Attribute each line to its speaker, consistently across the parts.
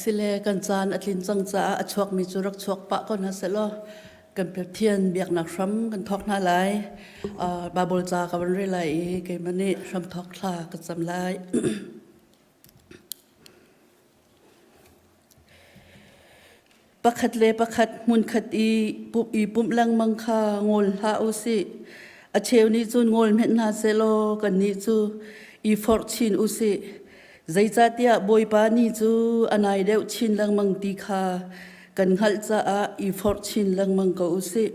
Speaker 1: Sile kan caan a tlin cang caah a chuakmi cu rak chuak pah ko hna sehlaw kan Pathian biaknak hram kan thawk hna lai. Baibal ca ka van rel lai i keimah nih hramthawk thla ka cam lai. Pakhat le pakhat hmunkhat i i pumh lengmang kha ngol hlah u sih. A cheu nih cun ngol hmenh hna sehlaw kannih cu i forh chin u sih. Zeicahtiah Bawipa ni cu a nai deuh chin lengmang ti kha kan hngalh caah i forh chin lengmang ko u sih.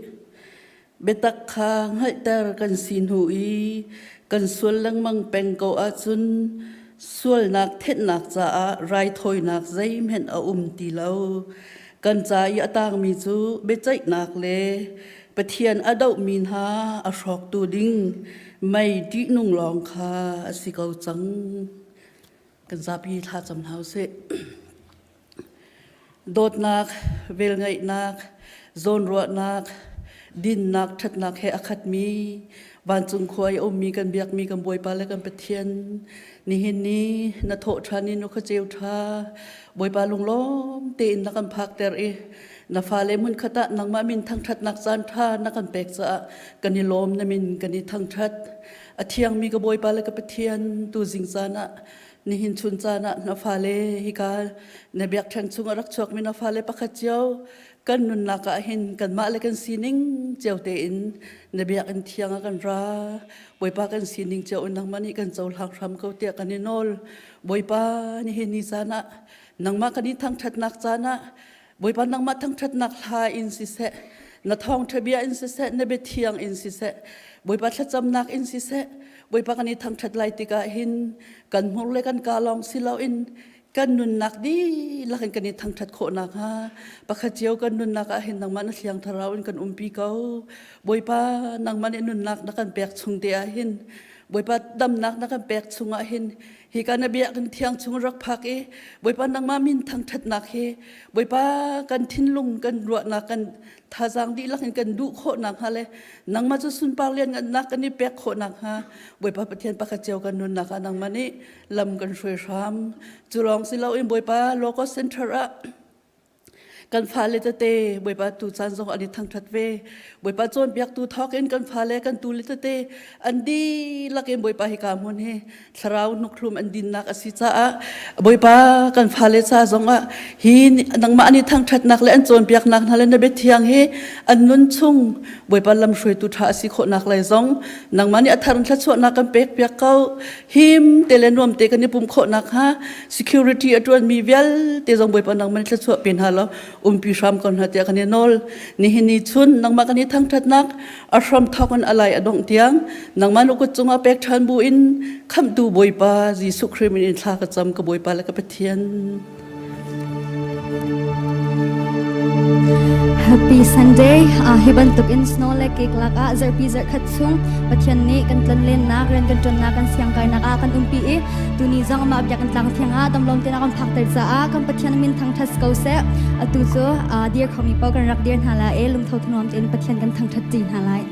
Speaker 1: Biatak kha hngalhter kan si hnu i kan sual lengmang peng ko ahcun sualnak thenhnak caah raithawinak zeihmanh a um ti lo. Kan ca i a tangmi cu biaceihnak le Pathian a dohmi hna a hrawktu ding mei ṭihnung lawng kha a si ko cang. Kan zapi thlacam hna u sih. Dawtnak, velngeihnak, zawnruahnak, dinnak, ṭhatnak he a khatmi vancung khua i a ummi kan biakmi kan Bawipa le kan Pathian nihin ni na thawh ṭhan i na khuaceu ṭha Bawipa lunglawm tein na kan phakter i na fale hmunkhat ah nangmah min thangṭhatnak caan ṭha na kan pek caah kan i lawm na min kan i thangṭhat a thiangmi ka Bawipa le ka Pathian tu zing caan ah Nihin chun caan ah na fale hika na biakṭheng chung a rak chuakmi na fale pakhat cio kan nunnak ah hin kanmah le kan sining cio tein na biakinn thiang ah kan ra. Bawipa kan sining cio in nangmah nih kan cohlang hram ko tiah kan i nawl. Bawipa nihin ni caan ah nangmah kan i thangṭhatnak caan ah Bawipa nangmah thangṭhatnak hla in siseh, na thawngṭha bia in siseh, na biathiang in siseh, Bawipa thlacamnak in siseh, Bawipa kan i thangṭhat lai tikah hin kan hmur le kan kaa lawng si loin kan nunnak dihlak in kan i thangṭhat khawh nakhnga pakhat cio kan nunnak ah hin nangmah na thliang thlarau in kan umpi ko. Bawipa nangmah nih nunnak na kan pek chung te ah hin Bawipa damnak na kan pek chungah hin Hika na biakinn thiang chung rak phak i Bawipa nangmah min thangṭhatnak hi Bawipa kan thinlung kan ruahnak kan thazaang dihlak in kan duh khawh nakhnga le nangmah cu sunpar lianngannak kan i pek khawh nakhnga Bawipa Pathian pakhat cio kan nunnak ah nangmah nih lam kan hruai hram. Cu lawng si loin Bawipa Logos Center ah Kan fale tete Bawipa tu caan zong an i thangṭhat ve. Bawipa cawnpiaktu thawk in kan fale kan tule tete an dihlak in Bawipa hika hmun hi thlarau hnukhlum an dinnak a si caah Bawipa kan fale ca zongah hi nangmah an i thangṭhatnak le an cawnpiaknak hna le na biathiang hi an nun chung Bawipa lamhruaitu ṭha a si khawhnak lai zong nangmah nih a thar in thluachuahnak kan pek piak ko. Him te le nuam te kan i pum khawh nakhnga security a ṭuanmi vialte zong Bawipa nangmah nih thluachuah pe hna law umpi hram ko hna tiah kan i nawl. Nihin ni chun nangmah kan i thangṭhatnak a hram thawk in a lai a dongh tiang nangmah na kut cungah pek ṭhan bu in khamhtu Bawipa Jesuh Khrih min in thla ka cam ka Bawipa le ka Pathian.
Speaker 2: Happy Sunday. Hi bantuk in snow le cake lak ah zarhpi zarhkhat chung Pathian nih kan tlonlennak, rian kan ṭuannak, kan siangkainak ah kan umpi i tuni zong amah biakinn tlang thiang ah damlawm tein a kan phakter caah kan Pathian min thangṭhat ko seh. Atu cu dir khomi paoh kan rak dir hna lai i lungtho thanuam tein Pathian kan thangṭhat ṭi hna lai.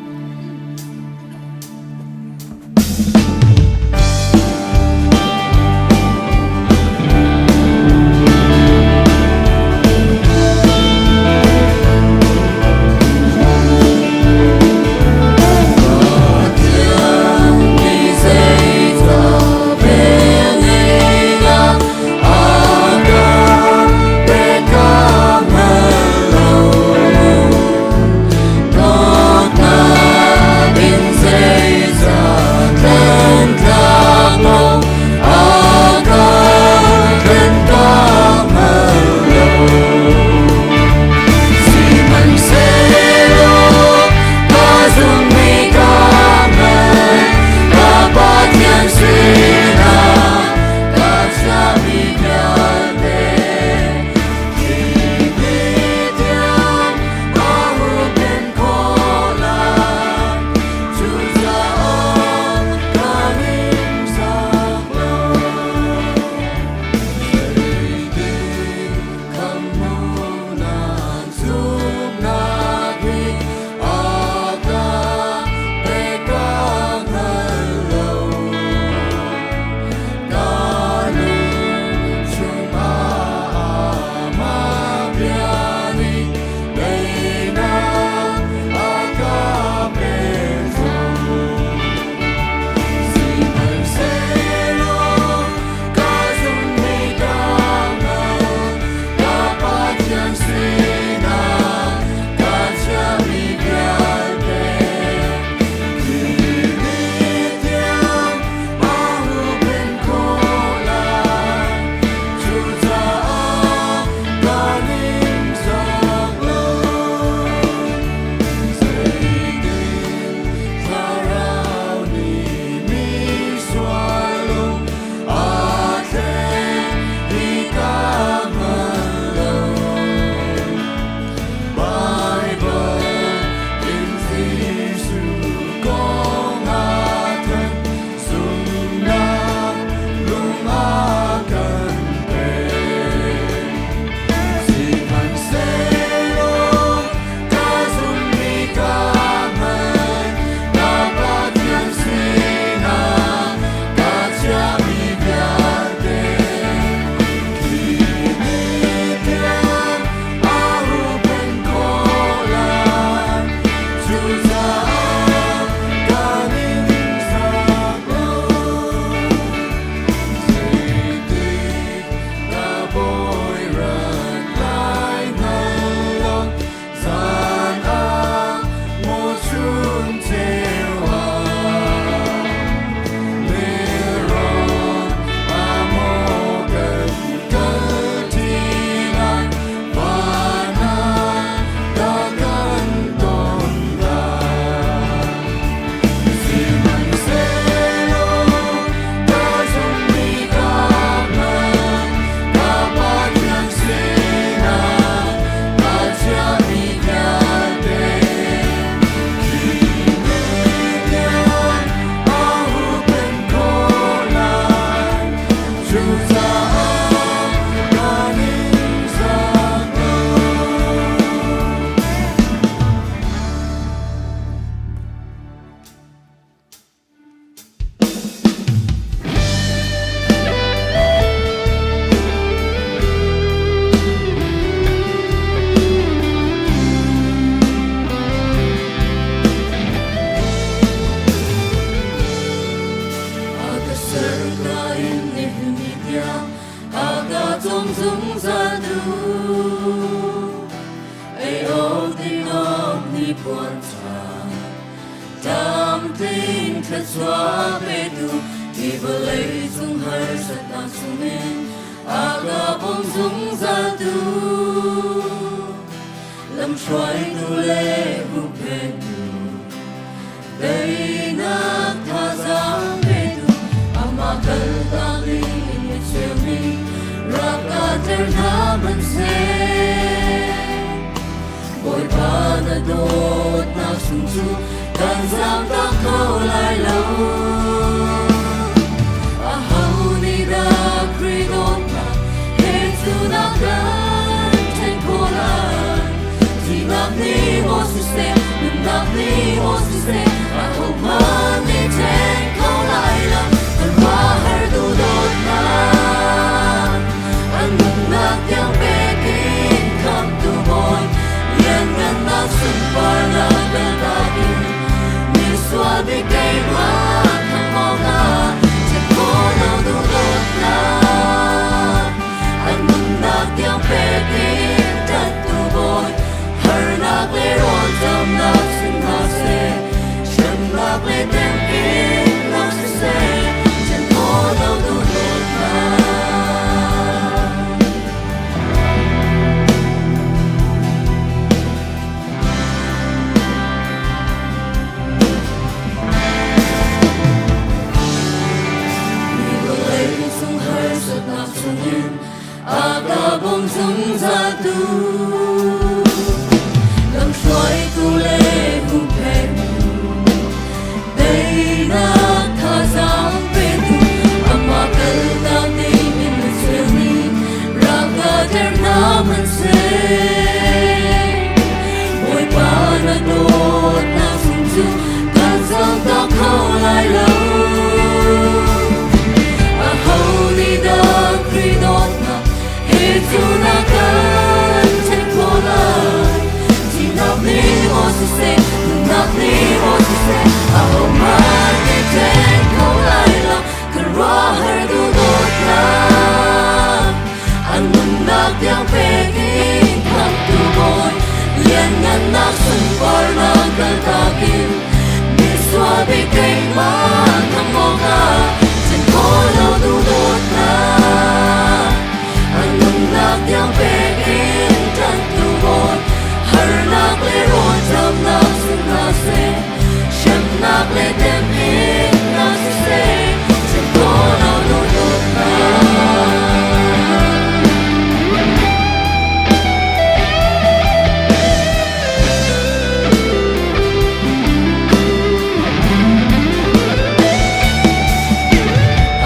Speaker 3: tiang a ka cawm zungzal tu. Ei awk din awk hnipuan ṭha, tlamtling thluachuah petu, hi vawlei cung harsatnak chungin a ka bawm zungzal tu. Lamhruaitu le huhphentu, Teinak thazaang petu, amah kaltak ding in cheumi rak ka ter hna hmanhseh. Bawipa na dawtnak chung cu kan zaamtak kho lai lo. Aho nih dah Khrih dawtnak he cu na kan ṭhen khawh lai? Thihnak nih maw siseh, nunnak nih maw siseh, ahohmanh nih ṭhen kho lai lo. Kan khuahar duhdawtnak, an nunnak tiang pek in khamhtu Bawi, lianngannak sunparnak kaltak in misual bik keimah khamh awkah ṭhen khawh lo duhdawtnak, an nunnak tiang pek in ṭanhtu Bawi, harnak le rawlṭamnak sin hna seh, hremnak le temhinnak siseh, ṭhen khawh lo duhdawtnak. Mi vawlei cung harsatnak chungin a ka bawm zungzal tu. Lamhruaitu le huhphentu, teinak thazaang petu, amah kaltak ding in na chimmi rak ka der hna hmanhseh. Bawipa na dawtnak sung cu kan zamtak kho lai lo. Aho nih dah Khrih dawtnak he cu na kan ṭhen khawh lai? Thihnak nih maw siseh, nunnak nih maw siseh, ahohmanh nih ṭhen kho lai lo. Kan ruahar duhdawtnak, an nunnak tiang pek in khamhtu Bawi, lianngannak sunparnak kaltak in misual bik keimah khamh awkah ṭhen khawh lo duhdawtnak, an nunnak tiang pek in ṭanhtu Bawi, harnak le rawlṭamnak sin hna seh, hremnak le temhinnak siseh, ṭhen khawh lo duhdawtnak.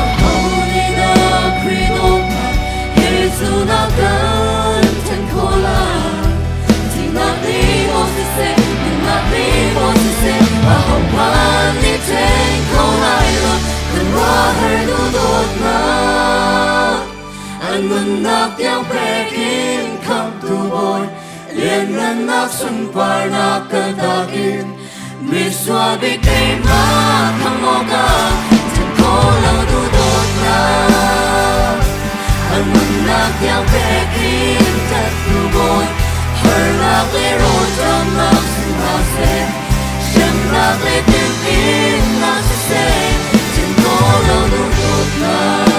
Speaker 3: Aho nih dah Khrih dawtnak he cu na kan ṭhen khawh lai? Thihnak nih maw siseh, nunnak nih maw siseh, ahohmanh nih ṭhen kho lai lo. Kan ruahar duhdawtnak, an nunnak tiang pek in khamhtu Bawi, lianngannak sunparnak kaltak in misual bik keimah khamh awkah ṭhen khawh lo duhdawtnak, an nunnak tiang pek in ṭanhtu Bawi, harnak le rawlṭamnak sin hna seh, hremnak le temhinnak siseh, ṭhen khawh lo duhdawtnak.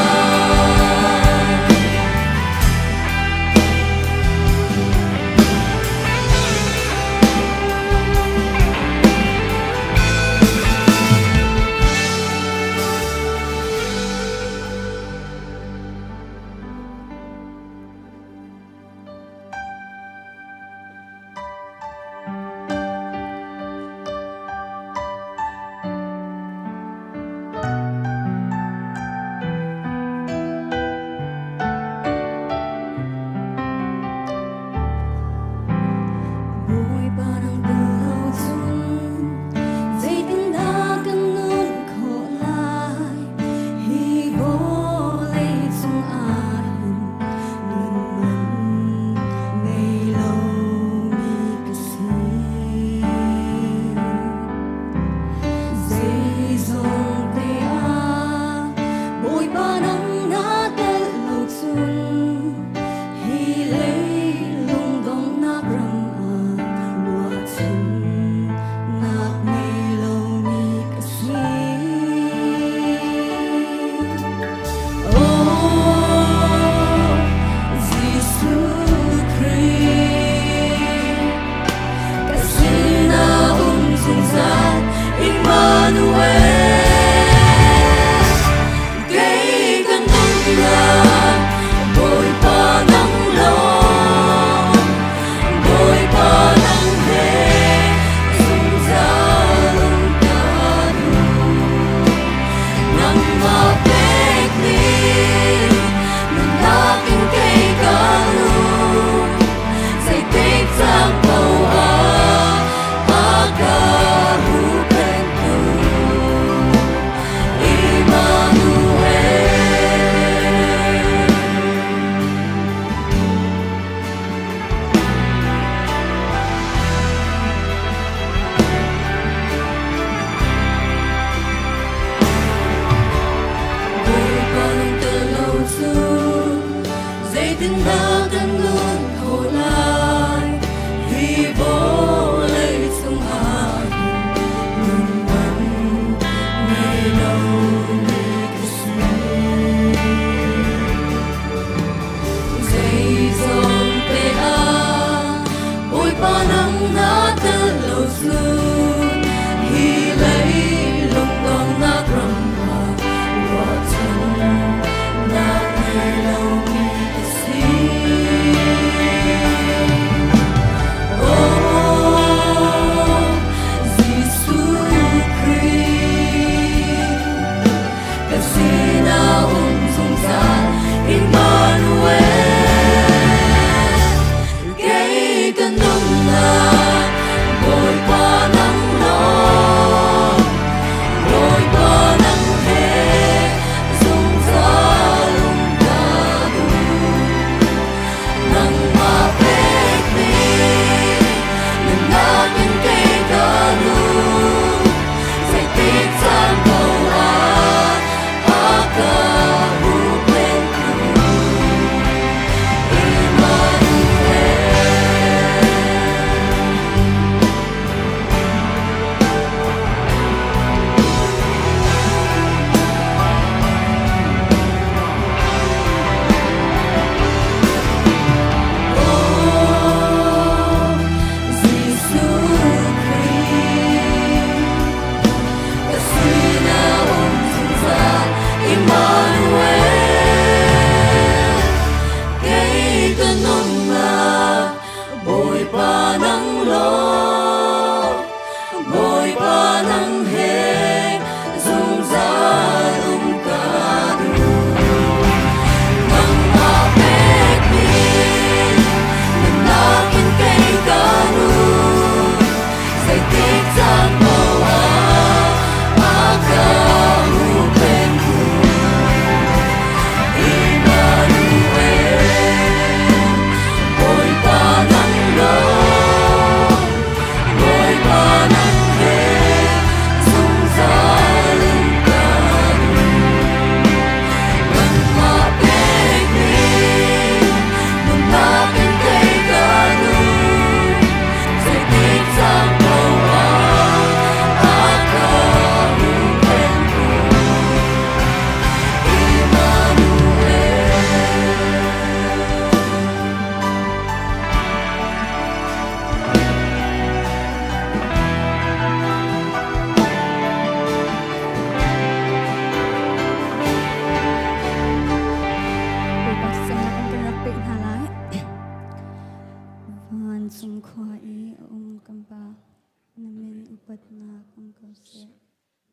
Speaker 3: Zeitindah kan nun khawh lai hi vawlei cungah hin nun man ngei lomi ka si. Zeizong te ah Bawipa nang na tel lo cun hi leilung donghnak ram ah ruahchannak ngei lomi ka si. Oh, Jesuh Khrih, ka sinah um zungzal Emmanuel. Kei ka nunnak Bawipa nang lawng, Bawipa nang he zungzal um ka duh. Nangmah pekmi nunnak in kei ka nung, zeitik caan paoh ah a ka huhphenhtu. Emmanuel. Oh, Jesuh Khrih, ka sinah um zungzal Emmanuel. Kei ka nunnak Bawipa nang lawng, Bawipa nang he zungzal um ka duh. Nangmah pekmi nunnak in kei ka nung, zeitik caan paoh ah a ka huhphenhtu. Emmanuel, Bawipa nang lawng, Bawipa nang he zungzal in ka nung. Nangmah pekmi nunnak in kei ka nung, zeitik caan paoh ah a ka huhphenhtu. Emmanuel.
Speaker 2: Bawipa thlacamnak in kan rak peh hna lai. Vancung khua i a um kan Pa, na min upatnak um ko seh.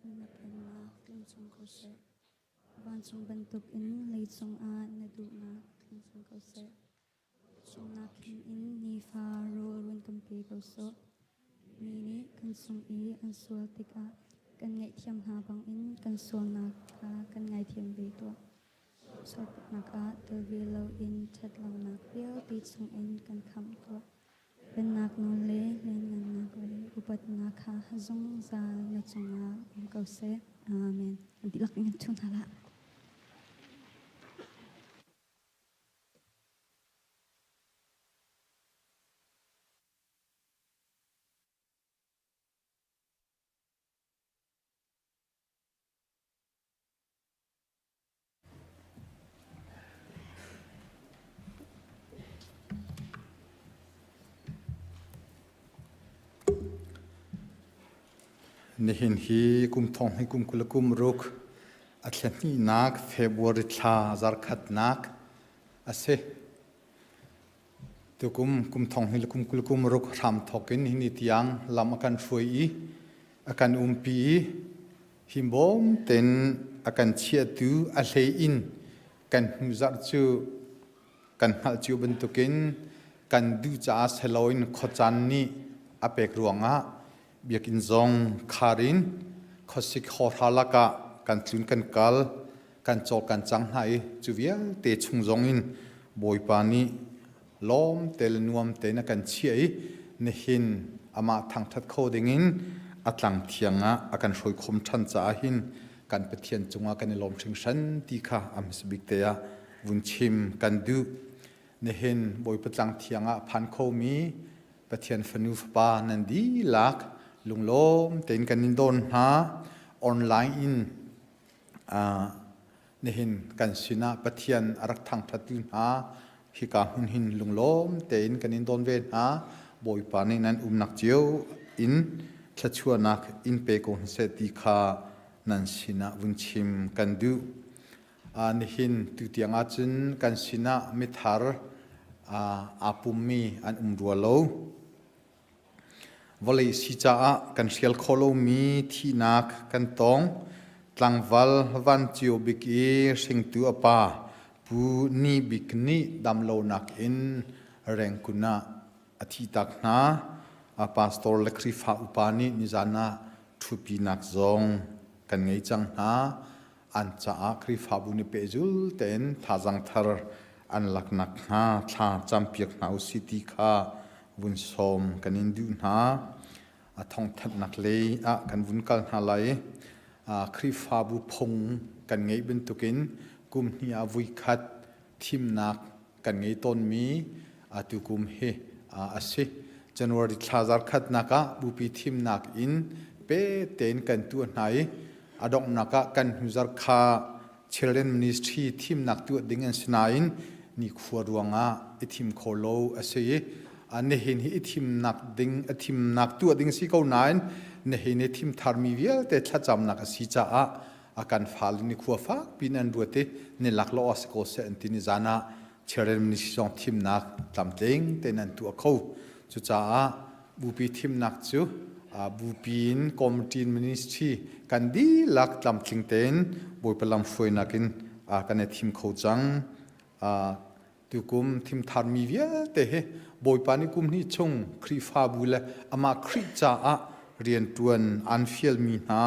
Speaker 2: Na pennak tling chung ko seh. Vancung bantukin leicung ah na duhnak tling chung ko seh. Cungnak hin in nifa rawl run kan pe ko sawh. Mi nih kan sung i an sual tikah kan ngaihthiam hna bangin kan sualnak kha kan ngaithiam ve tuah. Sualputnak ah tel ve loin ṭhatlonak vialte chungin kan khamh tuah. Pennak nawl le lianngannak le upatnak kha zungzal na cungah um ko seh. Amen. Kan dihlak in kan ṭhu hna lah.
Speaker 4: Nihin hi kum thong hi kum 20 le kum ruk a thla hnihnak February thla zarkhatnak a si. Tukum kum thong hi le kum 20 kum ruk hram thawk in hi ni tiang lam a kan hruai i a kan umpi i himbawm ten a kan chiahtu a hlei in kan hnuzarh cu kan hngalh cio bantukin kan duh caah seloin khuacaan nih a pek ruangah biakinn zong khar in khuasik hawhra lakah kan tlun kan kal kan caw kan cang hna i cu vialte chung zong in Bawipa nih lawm te le nuam tein a kan chiah i nihin amah thangṭhat kho dingin a tlang thiang ah a kan hruai khom ṭhan caah hin kan Pathian cungah kan i lawm hringhran ti kha a hmasa bik te ah vun chim kan duh. Nihin Bawipa tlang thiang ah phan khomi Pathian fanu fapa nan dihlak lunglawm tein kan in don hna. Online in nihin kan sinah Pathian a rak thangṭhattu hna hika hmun hin lunglawm tein kan in don ve hna. Bawipa nih nan umnak cio in thluachuahnak in pe ko hna seh ti kha nan sinah vun chim kan duh. Nihin tutiang ahcun kan sinah mithar aa pummi an um rua lo. Vawlei si caah kan hrial khawh lomi thihnak kan tong. Tlangval van cio bik i hringtu a pa Pu Ni Bik nih damlonak in Rengkun ah a thihtak hna. A pastor le Khrihfa upa nih nizan ah ṭhupinak zong kan ngei cang hna. An caah Khrihfabu nih pehzul tein thazaang thar an laknak hnga thla campiak hna usih ti kha vun sawm kan in duh hna. A thawngthanhnak lei ah kan vun kal hna lai. Khrihfabu phung kan ngeih bantukin kum hnih ah vuikhat thimnak kan ngei tawnmi tukum hi a si. January thla zarkhatnak ah bupi thimnak in pe tein kan tuah hna i a donghnak ah kan hnu zarkha Children Ministry thimnak tuah ding an si nain nikhua ruangah i thim kho lo a si i nihin hi i thimnak ding a thimnak tuah ding si ko nain nihin i thim tharmi vialte thlacamnak a si caah a kan fale ni khua fak pin an ruat i ni laklawh a si ko seh an ti ni zan ah Children Ministry zong thimnak tlamtling tein an tuah kho. Cucaah bupi thimnak cu bupi in committee ministry kan dihlak tlamtling tein Bawipa lam hruainak in kan i thim kho cang. Tukum thimtharmi vialte hi Bawipa nih kum hnih chung Khrihfabu le amah Khrih caah rianṭuan aan fialmi hna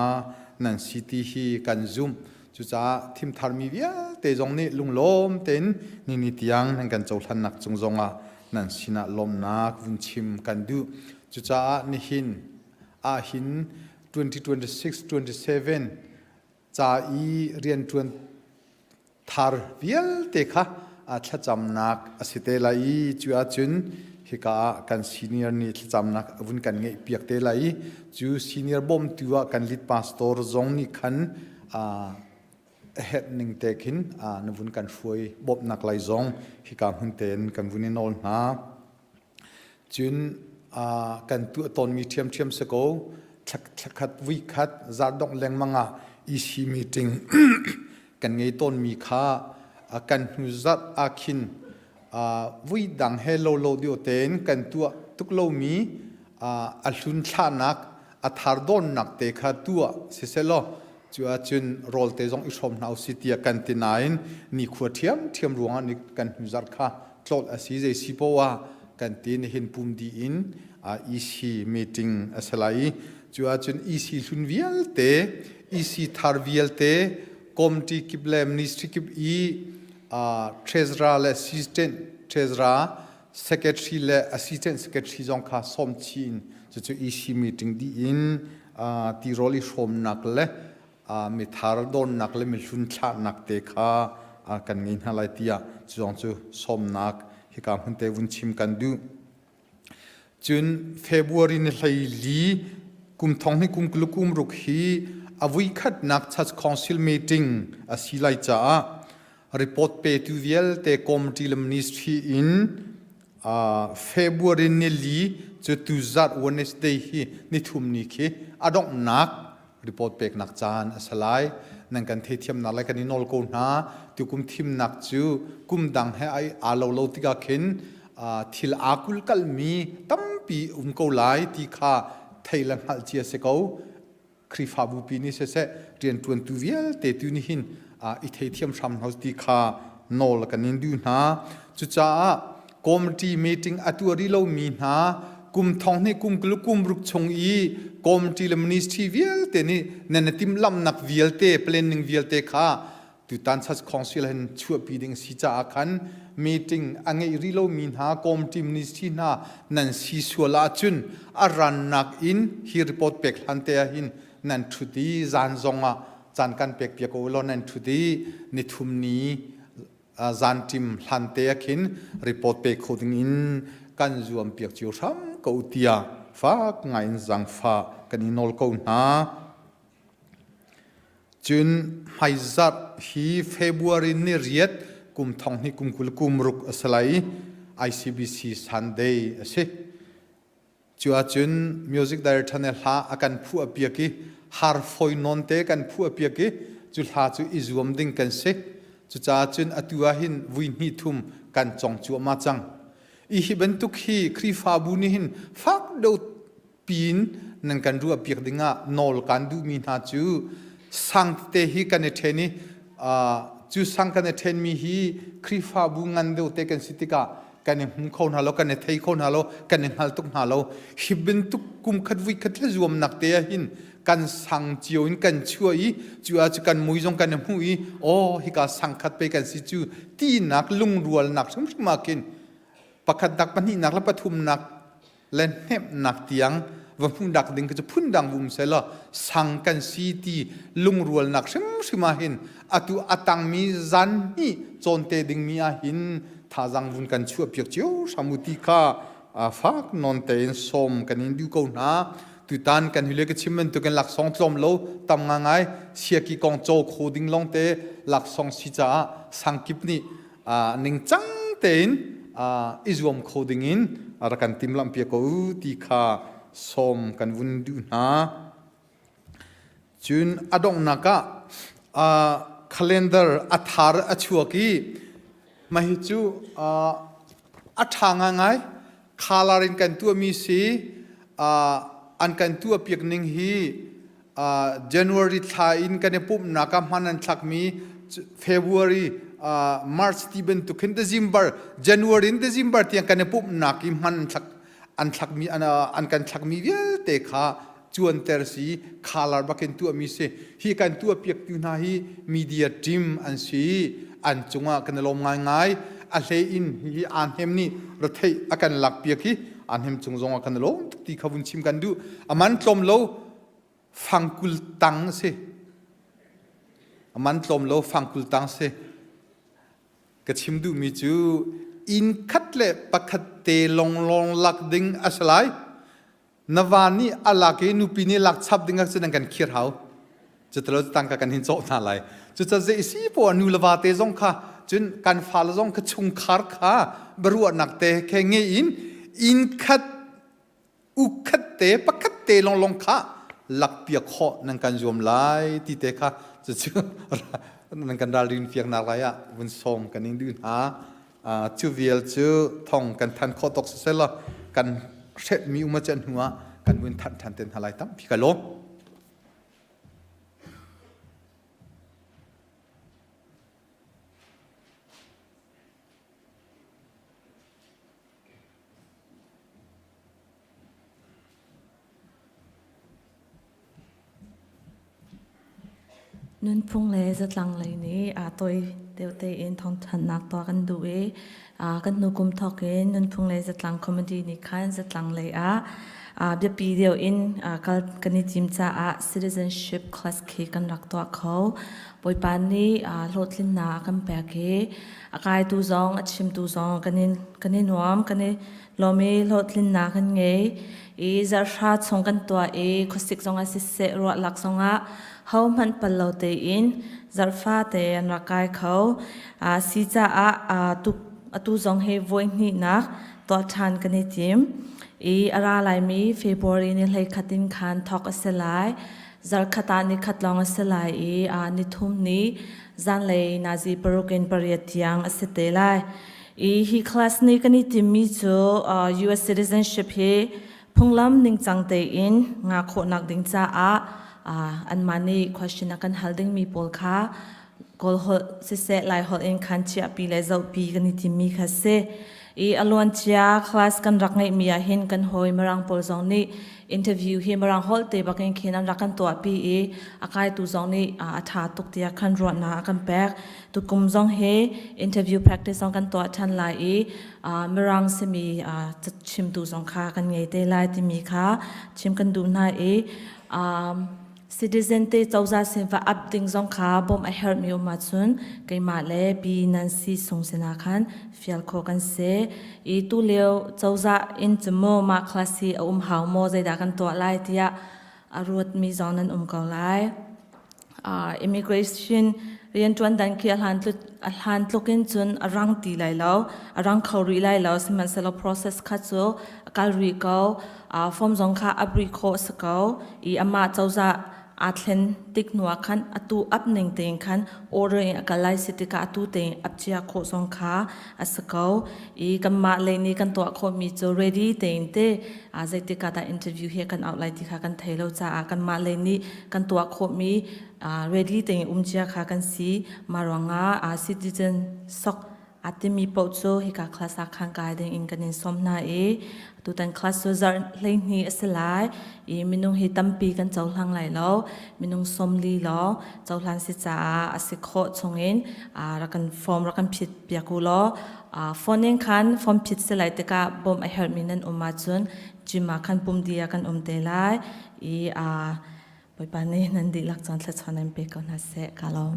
Speaker 4: nan si ti hi kan zumh. Cucaah thimtharmi vialte zong nih lunglawm tein nini tiang nan kan cohlannak cung zongah nan sinah lawmhnak vun chim kan duh. Cucaah nihin ahhin 2026-27 ca i rianṭuan thar vialte kha thlacamnak a si te lai i cu ahcun hika ah kan senior nih thlacamnak a vun kan ngeih piak te lai i cu senior bawmtu ah kan lead pastor zong nih khan a herh ning te khin na vun kan hruai bawmhnak lai zong hika hmun tein kan vun i nawl hna. Cun kan tuah tawnmi ṭhiamṭhiam si ko. Thlakhat vuikhat zarhdongh lengmang ah EC meeting kan ngei tawnmi kha kan hnu zarh ah khin vui dang he lo lo deuh tein kan tuah tuk lomi a hlun thlahnak a thar dawnnak te kha tuah sisehlaw cu ahcun rawl te zong i hrawm hna usih tiah kan ti nain nikhua ṭhiamṭhiam ruangah ni kan hnu zarh kha tlawlh a si zei si poah ah kan ti nihin pum dih in EC meeting a si lai i cu ahcun EC hlun vialte EC thar vialte committee kip le ministry kip i treasurer le assistant treasurer secretary le assistant secretary zong kha sawm chih in cucu EC meeting dih in tirawl i hrawmnak le mithar dawnnak le mihlun thlahnak te kha kan ngei hna lai tiah cu zong cu sawmnak hika hmun te vun chim kan duh. Cun February ni 14 kum thong ni kum kul kum ruk hi a vuikhatnak Church Council meeting a si lai caah report petu vialte committee le ministry in February ni li cu tuzat Wednesday hi nithum ni khi a donghnak report peknak caan a si lai. Nan kan theithiamnak lai kan i nawl ko hna. Tukum thimnak cu kum dang he ai aa lo lo tikah khin thil aa kulkalmi tampi um ko lai ti kha thei le hngalh cia si ko. Khrihfabu pi nih siseh rianṭuantu vialte tu nih hin i theithiam hram hna ti kha nawl kan in duh hna. Cucaah committee meeting a tuah rih lomi hna kum thong hnih kum kul kum ruk chung i committee le ministry vialte nih nan i timhlamhnak vialte planning vialte kha tutan church council hin chuahpi ding si caah khan meeting a ngeih rih lomi hna committee ministry hna nan si sual ahcun a rannak in hi report pek hlan te ah hin nan ṭhut i zan zong ah caan kan pek piak ko law nan ṭhut i nithum ni. Zanṭim hlan te ah khin report pe kho ding in kan zuam piak cio hram ko tiah fak ngai in zaangfah kan i nawl ko hna. Cun hmaizarh hi February ni riat kum thong hnih kum 20 kum ruk a si lai i ICBC Sunday a si. Cu ahcun music director nih hla a kan phuah piak i har fawi nawn te kan phuah piak i cu hla cu i zuam ding kan si. Cucaah cun atu ah hin vui hnih thum kan cong cuahmah cang. I hi bantuk hi Khrihfabu nih hin fak deuh piin nan kan ruah piak dingah nawl kan duhmi hna cu sang tete hi kan i ṭhen i cu sang kan i ṭhenmi hi Khrihfabu ngan deuh te kan si tikah kan i hmu kho hna lo kan i thei kho hna lo kan i hngal tuk hna lo hi bantuk kum khat vui khat le zuamnak te ah hin kan sang cio in kan chuah i cu ah cu kan mui zong kan i hmu i aw hika sang khat pe kan si cu tinak lungrualnak hrimhrim ah khin pakhatnak pahnihnak le pathumnak le hnemhnak tiang va hmuhnak ding cu phundang vum selaw sang kan si ti lungrualnak hrimhrim ah hin atu a tangmi zan hnih cawnte dingmi ah hin thazang vun kan chuah piak cio hram u ti kha fak non tein sawm kan in duh ko hna tutan kan hule ka chim bantukin laksawng tlawm lo tam ngangai siaki kong caw kho ding long te laksawng si caah sangkip nih ningcang tein i zuam kho dingin rak kan timhlamh piak ko u ti kha sawm kan vun duh hna. Cun a donghnak ah calendar a thar a chuak i mah hi cu a ṭha ngaingai color in kan tuahmi si an kan tuahpiak ning hi January thla in kan i pumhnak ah hman an thlakmi February March ti bantuk hin December January in December tiang kan i pumhnak i hman an thlak an thlakmi an kan thlakmi vialte kha cuanter si color bakin tuahmi si hi kan tuahpiaktu hna hi media team an si an cungah kan i lawm ngaingai a hlei in hi aan hem nih retheih a kan lak piak hi aan hem cung zong ah kan i lawm tuk ti kha vun chim kan duh aman tlawm lo fangkul tang a si. A man tlawm lo fangkul tang si. Ka chim duhmi cu inn khat le pakhat te longlong lak ding a si lai. Na va nih a lak i nupi nih lak chap ding ah cun an kan khir hau. Cutilo tangka kan hin cawh hna lai. Cuca zei si poah nu le va te zong kha cun kan fale zong kha chungkhar kha biaruahnak te khe ngei in inn khat ukhat te pakhat te longlong kha lakpiak khawh nan kan zuam lai ti te kha cucu nan kan ralrin fiaknak lai ah vun sawm kan in duh hna cu vial cu thong kan than khawh tok siselaw kan hrelhmi um a can hnu ah kan vun thanh than ten hna lai tampi ka lawm.
Speaker 3: Nunphung le zatlang lei nih aa tawi deuh tein thawngthanhnak tuah kan duh i kan hnu kum thawk in nunphung le zatlang committee nih khan zatlang lei ah biapi deuh in kal kan i tim caah citizenship class khi kan rak tuah kho. Bawipa nih hlawhtlinnak a kan pek i a kaitu zong a chimtu zong kan i kan i nuam kan i lawm i hlawhtlinnak kan ngei i zarhra chung kan tuah i khuasik zongah siseh ruahlak zongah hohmanh pal lo tein zarhfa te an rak kai kho si caah atu zong hi voi hnihnak tuah ṭhan kan i tim i a ra laimi February ni 11 in khan thawk a si lai zarkhat ah nikhat lawng a si lai i nithum ni zanlei nazi paruk in pariat tiang a si te lai. I hi class nih kan i timmi cu US citizenship hi phunglam ningcang tein nga khawhnak ding caah anmah nih question a kan hal dingmi pawl kha Kawl holh siseh Lai holh in khan chiahpi le zohpi kan i timmi kha si. I a luancia class kan rak ngeihmi ah hin kan hawi Mirang pawl zong nih interview hi Mirang holh te bakin khin an rak kan tuahpi i a kaitu zong nih a ṭha tuk tiah khan ruahnak a kan pek. Tukum zong hi interview practice zong kan tuah ṭhan lai i Mirang simi chimtu zong kha kan ngei te lai timi kha chim kan duh hna i.
Speaker 5: Citizen te cozah sin va ap ding zong kha bawmh a herhmi um ahcun keimah le Pi Nancy Sung sinah khan fial khawh kan si. I tulio cozah in cu maw mah class hi a um hau maw zeidah kan tuah lai tiah a ruatmi zong nan um ko lai. Immigration rianṭuan dan khi a hlan tluk in cun a rang ti lai lo, a rang kho rih lai lo. Sihmanhsehlaw process kha cu a kal rih ko. Form zong kha ap rih khawh a si ko i amah cozah aa thlen tik hnu ah khan atu ap ning tein khan order in a kal lai si tikah atu tein ap cia khawh zong kha a si ko i kanmah lei nih kan tuah khawhmi cu ready tein te zeitik ah dah interview hi kan auh lai ti kha kan thei lo caah kanmah lei nih kan tuah khawhmi ready tein um cia kha kan si. Mah ruangah citizen sok a timi paoh cu hika class ah khan kai ding in kan in sawm hna i tutan class cu zarh 12 a si lai i minung hi tampi kan cohlang lai lo minung 40 lawng cohlan si caah a si khawh chungin rak kan form rak kan phit piak u law phone in khan form phit si lai tikah bawmh a herhmi nan um ahcun gym ah khan pum di ah kan um te lai i Bawipa nih nan dihlak caan thluachuah nan pe ko hna seh ka lawm.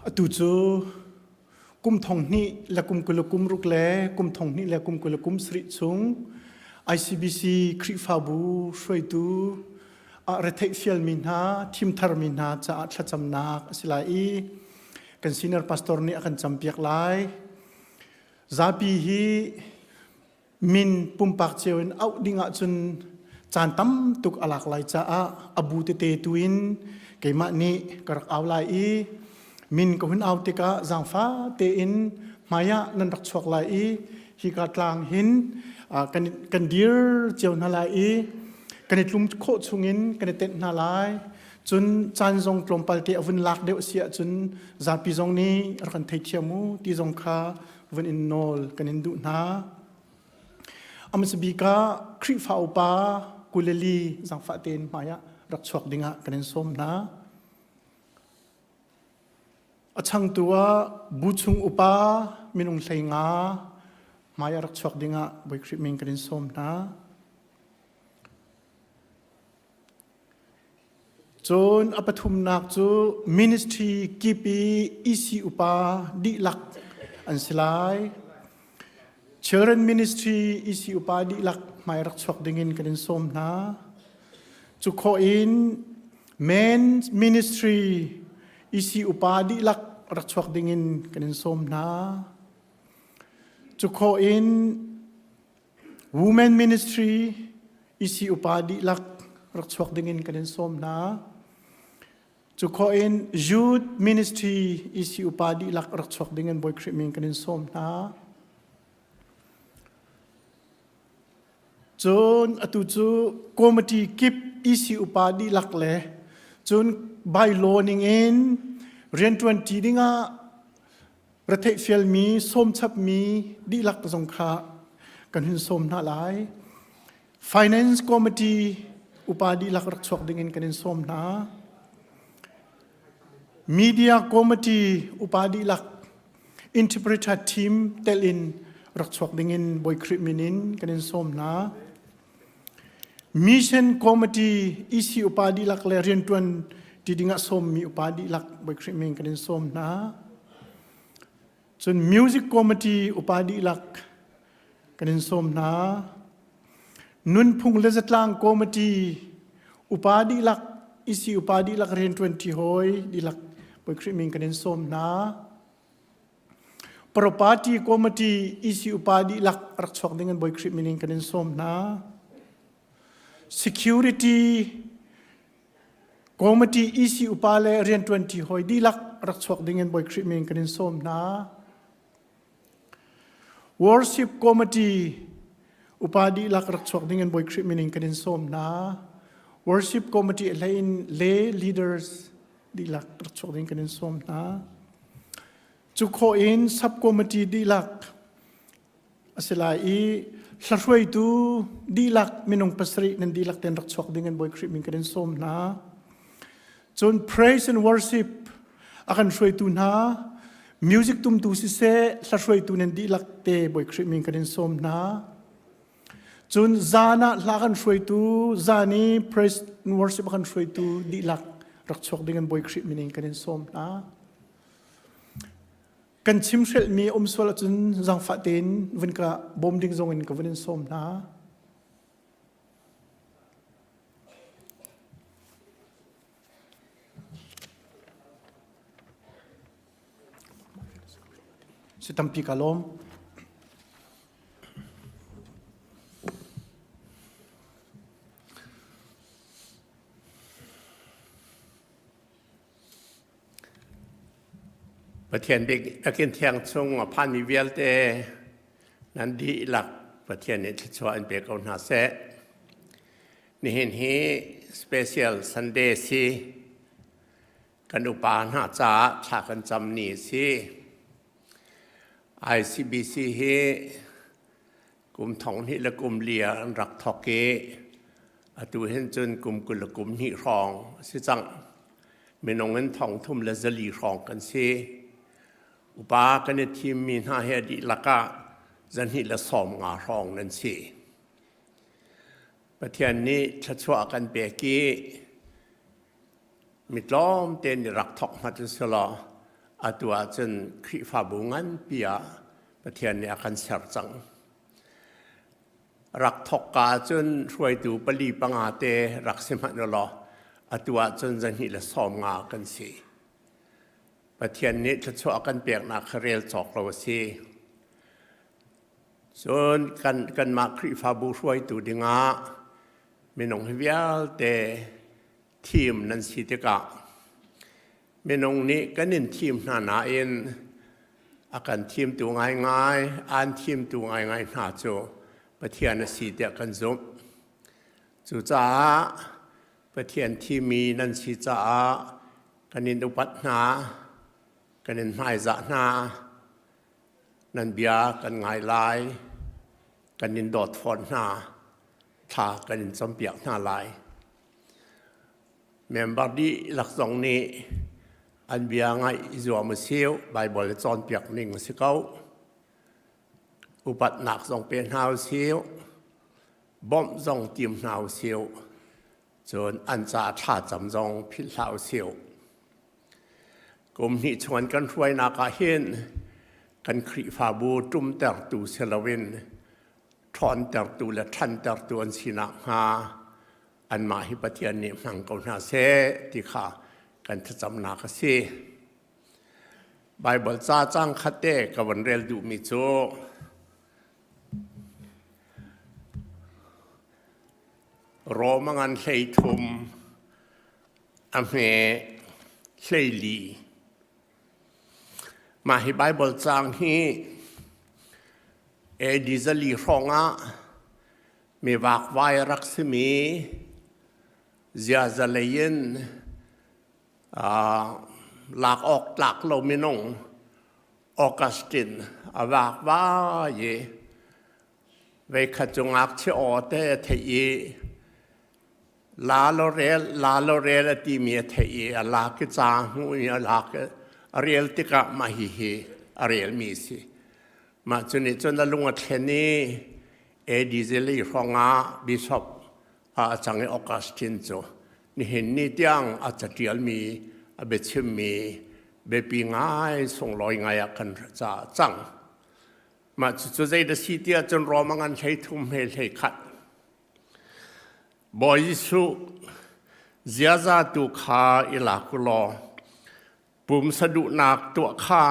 Speaker 6: Atu cu kum thong hnih le kum 20 le kum ruk le kum thong hnih le kum 20 le kum sarih chung ICBC Khrihfabu hruaitu ah retheih fialmi hna, thimtharmi hna caah thlacamnak a si lai i kan senior pastor nih a kan campiak lai. Zapi hi min pumpak cio in auh ding ahcun caan tam tuk a lak lai caah a bu tete tu in keimah nih ka rak au lai i min ka hun au tikah zaangfa tein hmaiah nan rak chuak lai i hika tlang hin kan kan dir cio hna lai i kan i tlum khawh chungin kan i tenh hna lai cun caan zong tlawmpal te a vun lak deuh si ahcun zapi zong nih rak kan theithiam u ti zong kha vun in nawl kan in duh hna. Amsabik ah Khrihfa upa kuleli zangfah tein hmaiah rak chuak dingah kan in sawm hna. A changtu ah bu chung upa minung hlei nga hmaiah rak chuak dingah Bawi Khrih min kan in sawm hna. Cun a pathumnak cu ministry kip i EC upa dihlak an si lai. Children ministry EC upa dihlak hmai rak chuak dingin kan in sawm hna. Cu khawh in men's ministry EC upa dihlak rak chuak dingin kan in sawm hna. Cu khawh in Women Ministry EC upa dihlak rak chuak dingin kan in sawm hna. Cu khawh in Youth Ministry EC upa dihlak rak chuak dingin Bawi Khrih min kan in sawm hna. Cun atu cu committee kip EC upa dihlak le cun bylaw ning in rianṭuan ṭi dingah retheih fialmi sawmchapmi dihlak zong kha kan hun sawm hna lai. Finance Committee upa dihlak rak chuak ding in kan in sawm hna. Media Committee upa dihlak interpreter team tel in rak chuak ding in Bawi Khrih min in kan in sawm hna. Mission Committee EC upa dihlak le rianṭuan ti dingah sawmmi upa dihlak Bawi Khrih min kan in sawm hna. Cun Music Committee upa dihlak kan in sawm hna. Nunphung le Zatlang Committee upa dihlak EC upa dihlak rianṭuan ṭi hawi dihlak Bawi Khrih min kan in sawm hna. Property Committee EC upa dihlak rak chuak ding in Bawi Khrih min in kan in sawm hna. Security Committee EC upa le rianṭuanṭi hawi dihlak rak chuak ding in Bawi Khrih min kan in sawm hna. Worship Committee upa dihlak rak chuak ding in Bawi Khrih min in kan in sawm hna. Worship Committee a hlei in lay leaders dihlak rak chuak ding kan in sawm hna. Cu khawh in subcommittee dihlak a si lai i hlahruaitu dihlak minung pasarih nan dihlak ten rak chuak ding in Bawi Khrih min kan in sawm hna. Cun praise and worship a kan hruaitu hna music tumtu siseh hlahruaitu nan dihlak te Bawi Khrih min kan in sawm hna. Cun zan ah hla kan hruaitu zan i praise and worship a kan hruaitu dihlak rak chuak ding in Bawi Khrih min in kan in sawm hna. Kan chimhrelhmi um sual ahcun zaangfah tein vun ka bawm ding zong in ka vun in sawm hna. Si tampi ka lawm.
Speaker 7: Pathian biakinn thiang chung a phanmi vialte nan dihlak Pathian nih thluachuah in pe ko hna seh. Nihin hi special Sunday si. Kan upa hna caah thla kan cam ni a si. ICBC hi kum thong hnih le kum li ah an rak thawk i atu hin cun kum 20 le kum hnih hrawng a si cang. Minung in thong thum le zali hrawng kan si. Upa kan i thimmi hna hi a dihlak ah zahnih le sawm nga hrawng nan si. Pathian nih thluachuah kan pek i mi tlawmte nih rak thawk hmat in selaw atu ahcun Khrihfabu nganpi ah Pathian nih a kan ser cang. Rak thawk ka ahcun hruaitu pali panga te rak si hmanh ulaw atu ahcun zahnih le sawm nga kan si. Pathian nih thluachuah kan peknak kha rel cawk lo a si. Cun kan kanmah Khrihfabu hruaitu dingah minung hi vialte thim nan si tikah minung nih kan in thim hna nain a kan thimtu ngaingai aan thimtu ngaingai hna cu Pathian a si tiah kan zumh. Cucaah Pathian thimi nan si caah kan in upat hna, kan in hmaizah hna, nan bia kan ngai lai, kan in dawt fawn hna, thla kan in campiak hna lai. Member dihlak zong nih an bia ngaih i zuam a si, Baibal i cawnpiak ning a si ko. Upatnak zong pe hna u sih, bawmh zong tim hna u sih, cun an ca thlacam zong philh hlah u sih. Kum hnih chung an kan hruainak ah hin kan Khrihfabu ṭumtertu si loin ṭhawntertu le ṭhantertu an si nakhnga anmah hi Pathian nih hmang ko hna seh ti kha kan thlacamnak a si. Baibal ca cang khat te ka van rel duhmi cu Rom a ngan 13 a hme 14. Mah hi Baibal caang hi AD 400 hrawng ah mi vakvai a rak simi ziaza lei in lak awk tlak lo minung Augustine a vakvai i veikhat cu ngakchia aw te a theih i la lo rel la lo rel a timi a theih i a lak i ca hmu i a lak i a rel tikah mah hihi a relmi a si. Mah cu nih cun a lung a thlen i AD zili hrawngah bishop ah a cang i Augustine cu nihin ni tiang a caṭialmi a biachimmi biapi ngai sunglawi ngai ah kan ca cang. Mah cucu zei dah si tiah cun Rom a ngan 13 he 11. Bawi Jesuh ziaza tu kha i lak u law pumsa duhnak tuah kha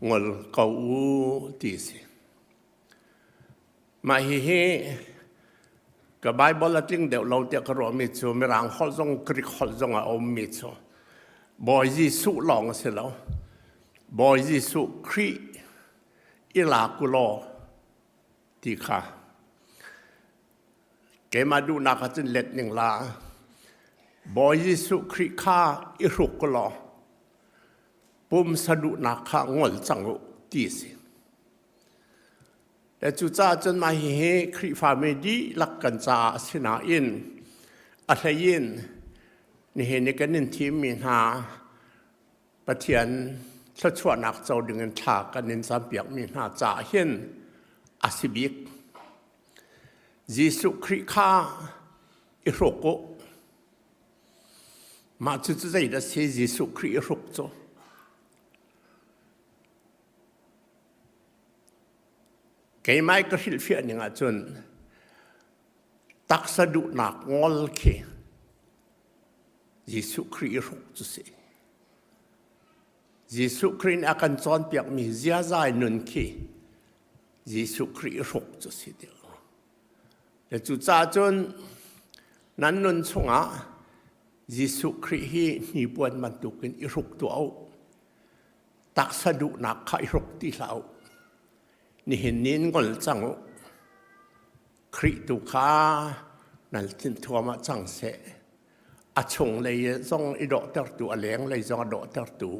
Speaker 7: ngol ko u ti a si. Mah hihi ka Bible a tling deuh lo tiah ka ruahmi cu Mirang holh zong Greek holh zong a ummi cu Bawi Jesuh lawng a si lo. Bawi Jesuh Khrih i lak u law ti kha keimah duhnak ah cun let ning la Bawi Jesuh Khrih kha i hruk law. Pumsa duhnak kha ngol cang u ti a si. Le cucaah cun mah hihi Khrihfami dihlak kan caah a si nain a hlei in nihin i kan in thimmi hna Pathian thluachuahnak co dingin thla kan in campiakmi hna caah hin a si bik. Jesuh Khrih kha i hruk u. Mah cucu zeidah a si Jesuh Khrih i hruk cu? Keimah i ka hrilhfiah ning ahcun taksa duhnak ngol khi Jesuh Khrih i hruk cu si. Jesuh Khrih nih a kan cawnpiakmi ziazai nun khi Jesuh Khrih i hruk cu si ti. Le cucaah cun nan nun chungah Jesuh Khrih hi hnipuan bantukin i hruk tuah u. Taksa duhnak kha i hruk ti hlah u. Nihin ni in ngol cang u. Khrih tu kha nan thin thuam ah cang seh. A chunglei zong i dawhtertu, a lenglei zong a dawhtertu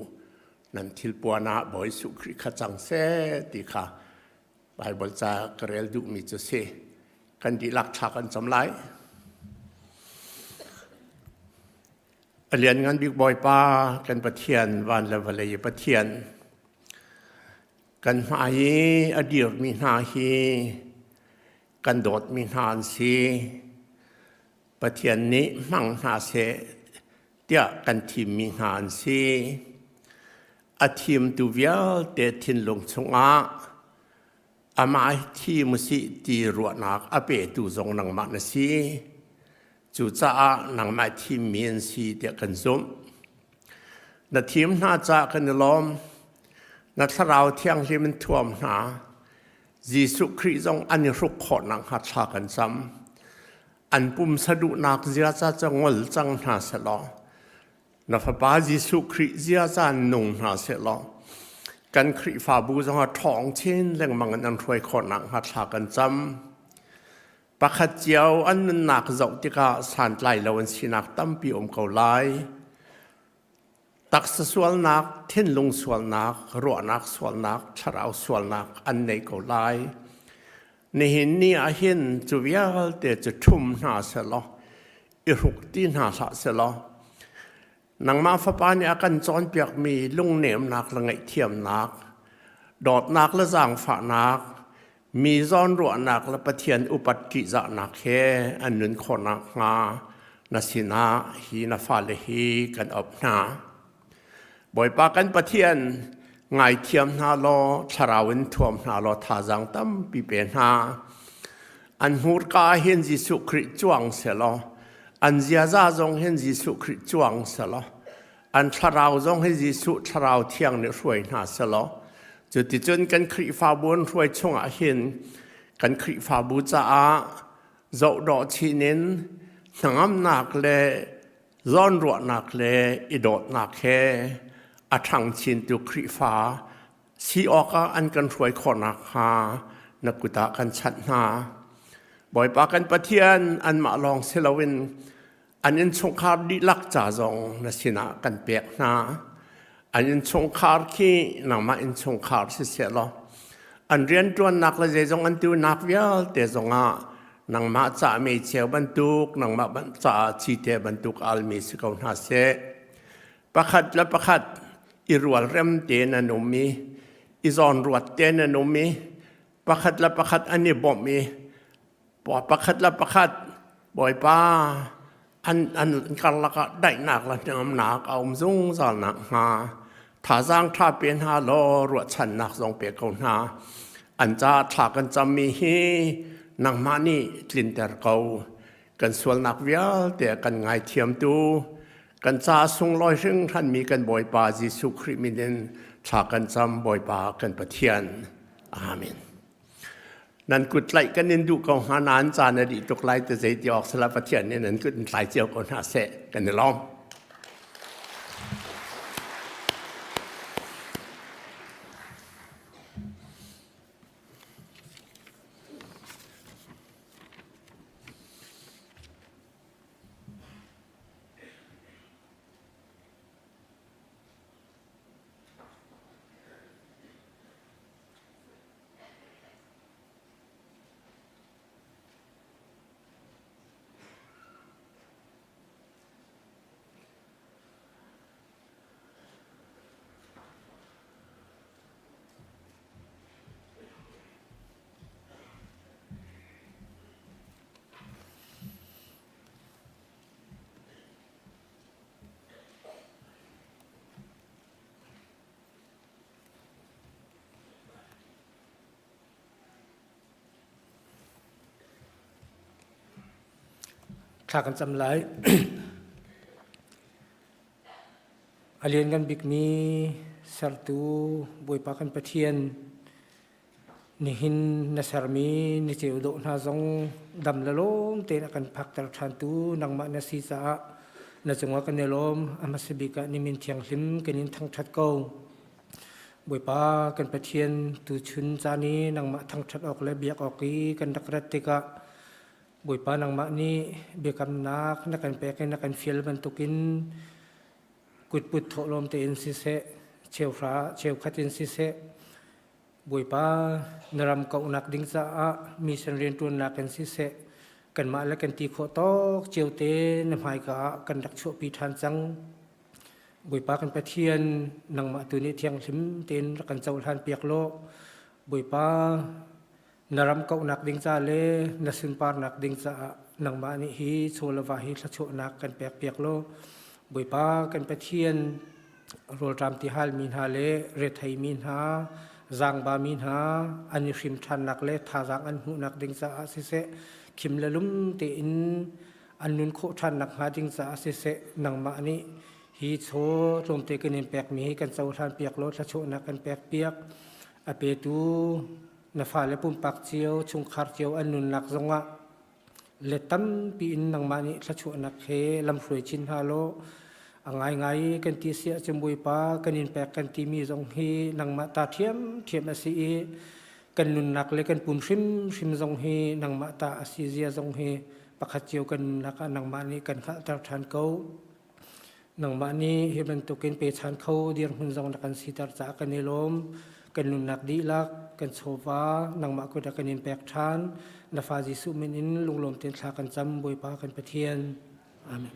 Speaker 7: nan thilpuan ah Bawi Jesuh Khrih kha cang seh ti kha Baibal ca ka rel duhmi cu si. Kan dihlak thla kan cam lai. A lianngan bik Bawipa kan Pathian van le vawlei i Pathian kan hmai i a dirmi hna hi kan dawtmi hna an si. Pathian nih hmang hna seh tiah kan thimmi hna an si. A thimtu vialte thinlung chungah amah hi thim usih ti ruahnak a petu zong nangmah na si. Cucaah nangmah thimmi an si tiah kan zumh. Na thim hna caah kan i lawm. Na thlarau thianghlim in thuam hna. Jesuh Khrih zong an i hruk khawh nakhnga thla kan cam. An pumsa duhnak ziaza cu ngol cang hna selaw Na Fapa Jesuh Khrih ziaza nung hna sehlaw kan Khrihfabu zong a ṭhawng chin lengmang in an hruai khawh nakhnga thla kan cam. Pakhat cio an nunnak zoh tikah santlai lo an sinak tampi um ko lai. Taksa sualnak, thinlung sualnak, ruahnak sualnak, thlarau sualnak an nei ko lai. Nihin ni ah hin cu vialte cu ṭhum hna selaw i hruk ti hna hlah selaw nangmah fapa nih a kan cawnpiakmi lungnemnak le ngaihthiamnak, dawtnak le zaangfahnak, mi zawnruahnak le Pathian upat ṭihzahnak he an nun khawh nakhnga na sinah hi na fale hi kan op hna. Bawipa kan Pathian, ngaithiam hna law thlarau in thuam hna law thazaang tampi pe hna. An hmurka ah hin Jesuh Khrih cuang selaw, an ziaza zong hin Jesuh Khrih cuang selaw, an thlarau zong hi Jesuh thlarau thiang nih hruai hna selaw, cuticun kan Khrihfabu an hruai chungah hin kan Khrihfabu caah zohdawh chin in hnangamnak le zawnruahnak le i dawtnak he a ṭhang chintu Khrihfa si awkah an kan hruai khawh nakhnga na kut ah kan chanh hna. Bawipa kan Pathian anmah lawng si loin an innchungkhar dihlak ca zong na sinah kan pek hna. An innchungkhar khi nangmah innchungkhar siseh law an rianṭuannak le zeizong an tunak vialte zongah nangmah ca meicheu bantuk nangmah caah cite bantuk almi si ko hna seh pakhat le pakhat i rualrem tein an um i i zawnruat tein an um i pakhat le pakhat an i bawmh i pakhat le pakhat bawipa an an karlak ah daihnak le hnangamnak a um zungzal nakhnga thazaang ṭha pe hna law ruahchannak zong pe ko hna. An caah thla kan cammi hi nangmah nih tlinter ko. Kan sualnak vialte kan ngaithiamtu, kan ca sunglawi hringhranmi kan Bawipa Jesuh Khrih min in thla kan cam Bawipa kan Pathian. Amen. Nan kut tlaih kan in duh ko hnga nain caan a dih tuk lai te zei ti awk sala Pathian nih nan kut in tlai cio ko hna seh kan i lawm.
Speaker 8: Thla kan cam lai. A lianngan bikmi sertu Bawipa kan Pathian, nihin na sermi ni ceu dawh hna zong dam le lawm tein a kan phakter ṭhantu nangmah na si caah na cungah kan i lawm. A hmasa bik ah nimin thianghlim kan in thangṭhat ko. Bawipa kan Pathian, tuchun caan i nangmah thangṭhat awk le biak awk i kan rak rat tikah Bawipa nangmah nih biakamnak na kan pek i na kan fial bantukin kutput thawhlawm tein siseh, cheuhra cheukhat in siseh, Bawipa na ram kauhnak ding caah mission rianṭuannak in siseh, kanmah le kan ti khawh tawk cio te na hmaika ah kan rak chuahpi ṭhan cang. Bawipa kan Pathian, nangmah tu nih thianghlim tein rak kan cohlan piak law, Bawipa Na ram kauhnak ding ca le na sunparnak ding caah nangmah nih hi chaw le va hi thluachuahnak kan pekpiak law Bawipa kan Pathian rawlṭam tihalmi hna le retheimi hna zaangbami hna an i hrim ṭhannak le thazaang an hmuhnak ding caah siseh khim le lum tein an nun khawh ṭhannak hnga ding caah siseh nangmah nih hi chaw tlawmte kan in pekmi hi kan cohlan piak law thluachuahnak kan pekpiak a petu na fale pumpak cio chungkhar cio an nunnak zongah let tampi in nangmah nih thluachuahnak he lamhruai chin hna law a ngaingai kan ti si ahcun Bawipa kan in pek kan timi zong hi nangmah ta ṭhiamṭhiam a si i kan nunnak le kan pum hrimhrim zong hi nangmah ta a si zia zong hi pakhat cio kan nunnak ah nangmah nih kan hngalhter ṭhan ko. Nangmah nih hi bantukin pechan kho dirhmun zong na kan siter caah kan i lawm. Kan nunnak dihlak, kan chawva, nangmah kut ah kan in pek ṭhan. Na fa Jesuh min in lunglawm tein thla kan cam, Bawipa kan Pathian. Amen.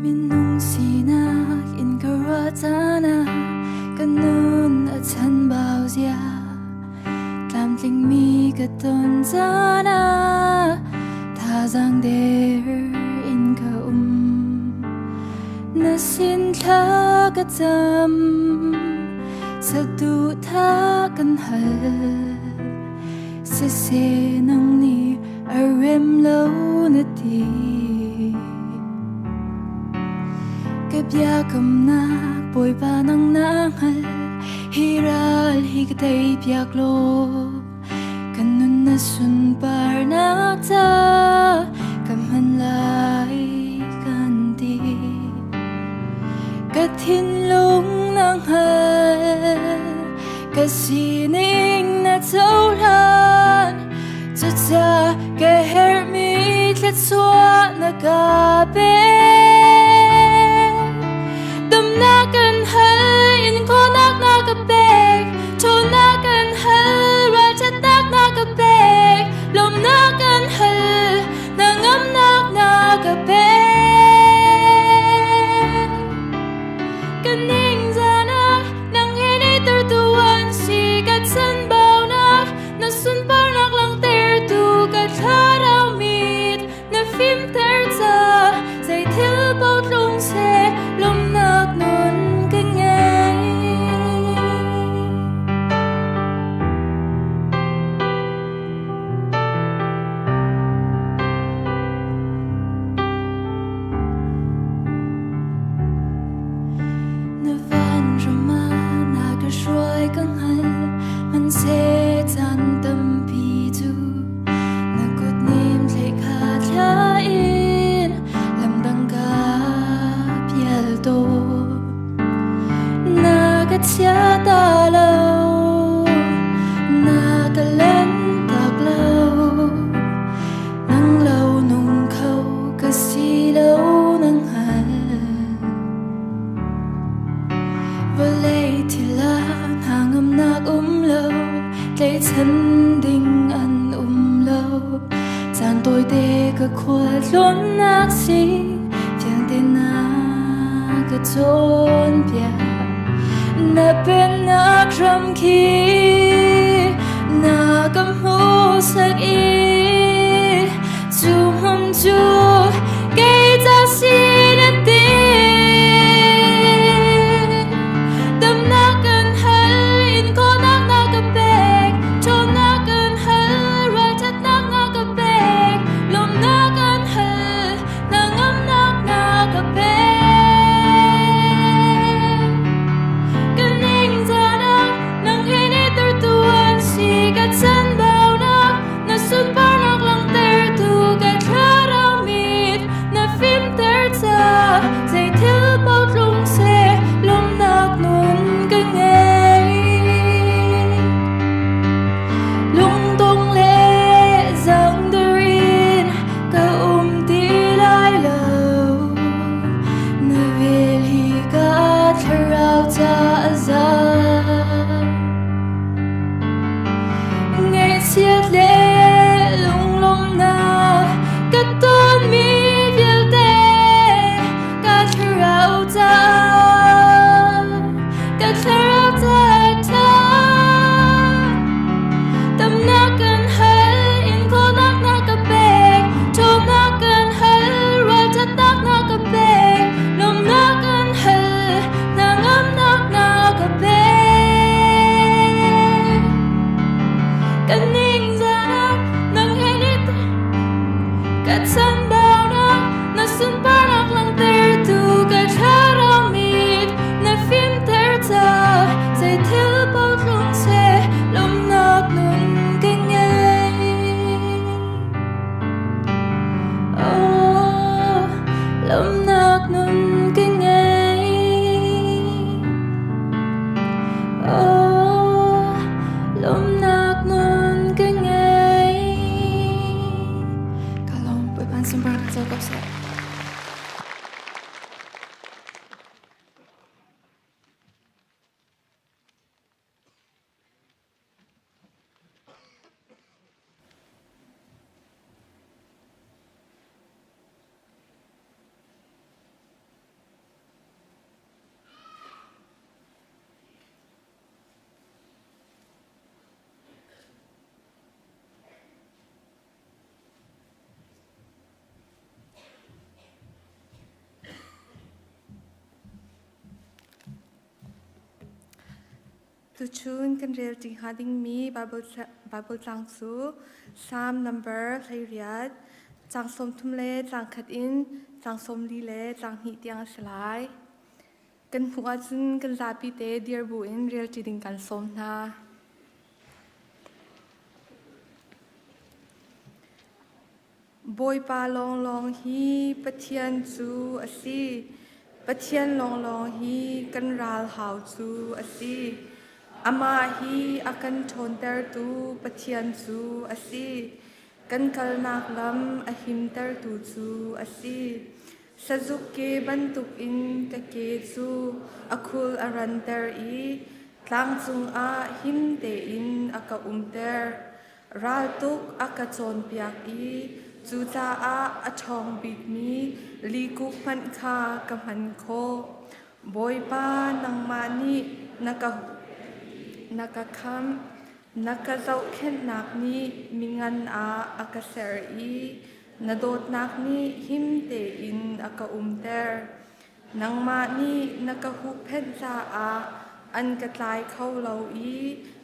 Speaker 3: Minung sinak in ka ruah caan ah ka nun a chanbau zia tlamtlingmi ka ton caan ah thazaang der in ka um na sin thla ka cam Saduhthah kan hal Siseh nang nih a rem lo na ti Ka biakamnak Bawipa nang na hngal Hi ral hi ka tei piak law Kan nun na sunparnak ca ka hman lai kan ti Ka thinlung na hngal ka sining na cohlan cucaah ka herhmi thluachuah na ka pek Damnak kan hal in khawhnak na ka pek ṭhawnnak kan hal ralṭhatnak na ka pek lawmnak kan hal hnangamnak na ka pek Kan ningzahnak nang he neitertu an si ka chanbaunak na sunparnak langhtertu ka thlarau mit na fimter ca zei thil. Caan tawite ka khualtlawnnak si fiang tein na ka cawnpiak. Na pennak ram khi na ka hmuhsak i cu hmun cu kei ca si na ti. Damnak kan hal, in khawhnak na ka pek, ṭhawnnak kan hal, ralṭhatnak na ka pek, lawmhnak kan hal, hnangamnak na ka pek. Ka ningzahnak nang he ni tertu an si, ka chanbaunak na sunparnak langhtertu ka thlarau mit na fimter ca zei thil paoh tlung seh lawmhnak nun ka ngei. Lungdong le zangder in ka um ti lai lo. Na vel hi ka thlarau ca a za. Ngaihchiat le lunglawmhnak ka tonmi vialte ka thlarau ca ka thlarau ca ṭha Tamnak kan hal in khawhnak na ka pek ṭhawnnak kan hal ralṭhatnak na ka pek lawmhnak kan hal hnangamnak na ka pek. Ka ningzahnak nang he ni ka chambaunak na sunparnak langhtertu ka thlarau mit na fimter ca zei thil paoh tlung seh lawmhnak nun ka ngei. Oh, lawmhnak nun ka ngei. Oh, lawmhnak nun ka ngei. Ka lawm, Bawipa sunparnak co ko seh.
Speaker 9: Tuchun kan rel ṭi hnga dingmi Baibal tlang cu Salm number 18, caang 30 le caang khat in caang 40 le caang hnih tiang a si lai. Kan hmuh ahcun kan zapi te dir bu in rel ṭi ding kan sawm hna. Bawipa lawnglawng hi Pathian cu a si. Pathian lawnglawng hi kan ralhau cu a si. Amah hi a kan ṭhawntertu Pathian cu a si. Kan kalnak lam a himtertu cu a si. Sazuk ke bantukin ka ke cu a khul a ranter i tlang cungah him tein a ka umter. Raltuk a ka cawnpiak i cucaah a ṭhawng bikmi likuk hmanh kha ka hman khawh. Bawipa, nangmah nih na ka, na ka khamh, na ka zohkhenhnak nih mingan ah a ka ser i na dawtnak nih him tein a ka umter. Nangmah nih na ka huhphenh caah an ka tlai kho lo i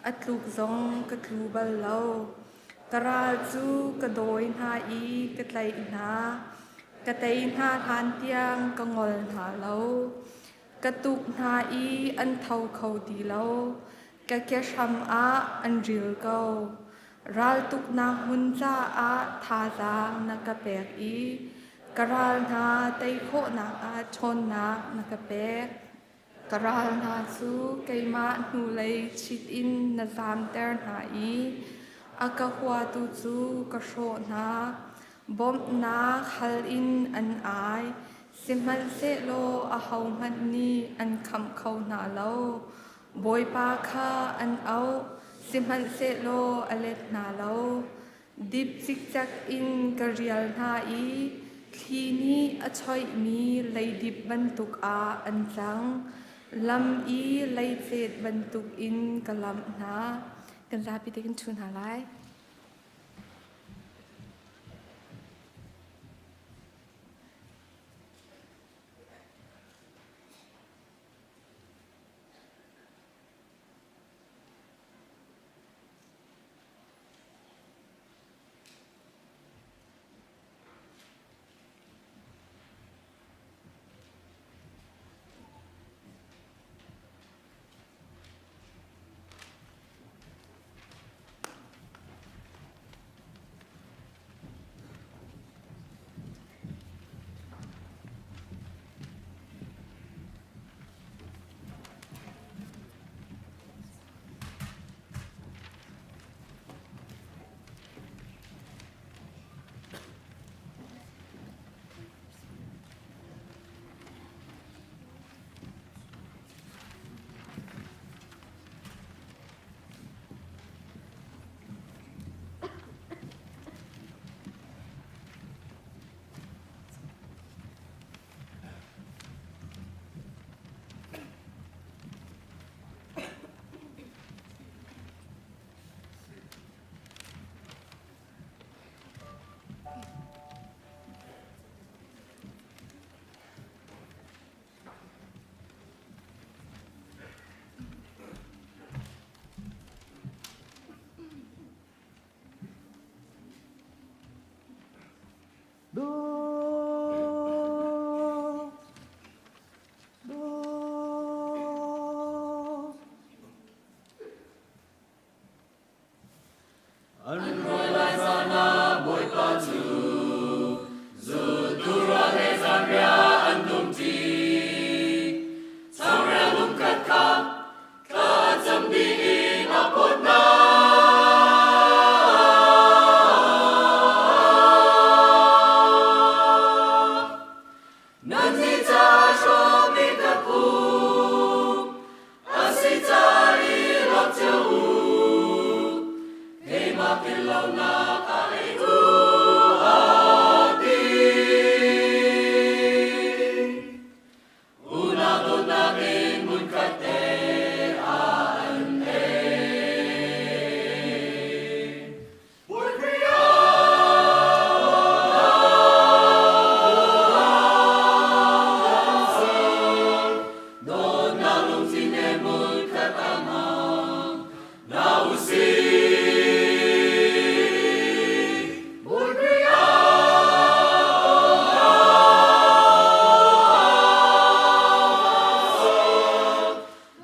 Speaker 9: a tluk zong ka tlu bal lo. Ka ral cu ka dawi hna i ka tlaih hna. Ka tei hna hlan tiang ka ngol hna lo. Ka tuk hna i an tho kho ti lo. Ka kehram ah an ril ko. Raltuknak hmun caah thazaang na ka pek i Ka ral hna tei khawhnak ah ṭhawnnak na ka pek. Ka ral hna cu keimah hnulei chit in na zamter hna i a ka huatu cu ka hrawh hna. Bawmhnak hal in an ai, sihmanhsehlaw ahohmanh nih an khamh kho hna lo. Bawipa kha an auh, sihmanhsehlaw a let hna lo. Dip cikcek in ka rial hna i thli nih a choihmi leidip bantuk ah an cang. Lam i leicet bantukin ka lamh hna. Kan zapi te kan ṭhu hna lai.
Speaker 3: An rawi lai zan ah Bawipa cu zultu rual he zanriah an dum ṭi. Changreu lungkhat kha thla cam dih in a pawt hna. Nannih caah hrawmmi ka pum a si ca i lawm cio u. Keimah philh lonak ah ei u, a ti. Unau dawtnak in hmunkhat te ah an ei. Dawtnak lungthin he hmunkhat ah hmang hna u sih.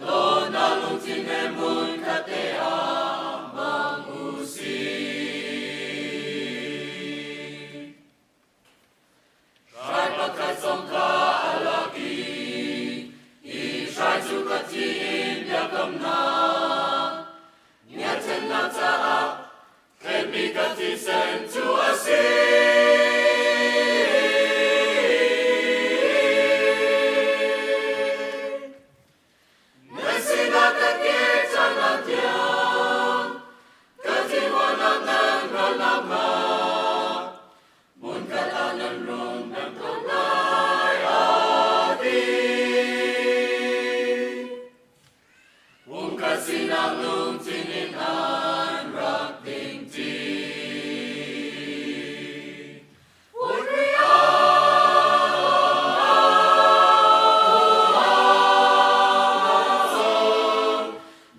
Speaker 3: Dawtnak lungthin he hmunkhat te ah hmang u sih. Hrai pakhat zong kha a lak i hi hrai cu ka thi in biakamnak ngiathennak caah thletmi ka thisen cu a si. Na sinah ka kir caan ah tiang ka thinghawnak nan ral nakhnga hmunkhat ah nan rung peng ko lai a ti. Pumkhat sinak lungthin in an rak dingṭi.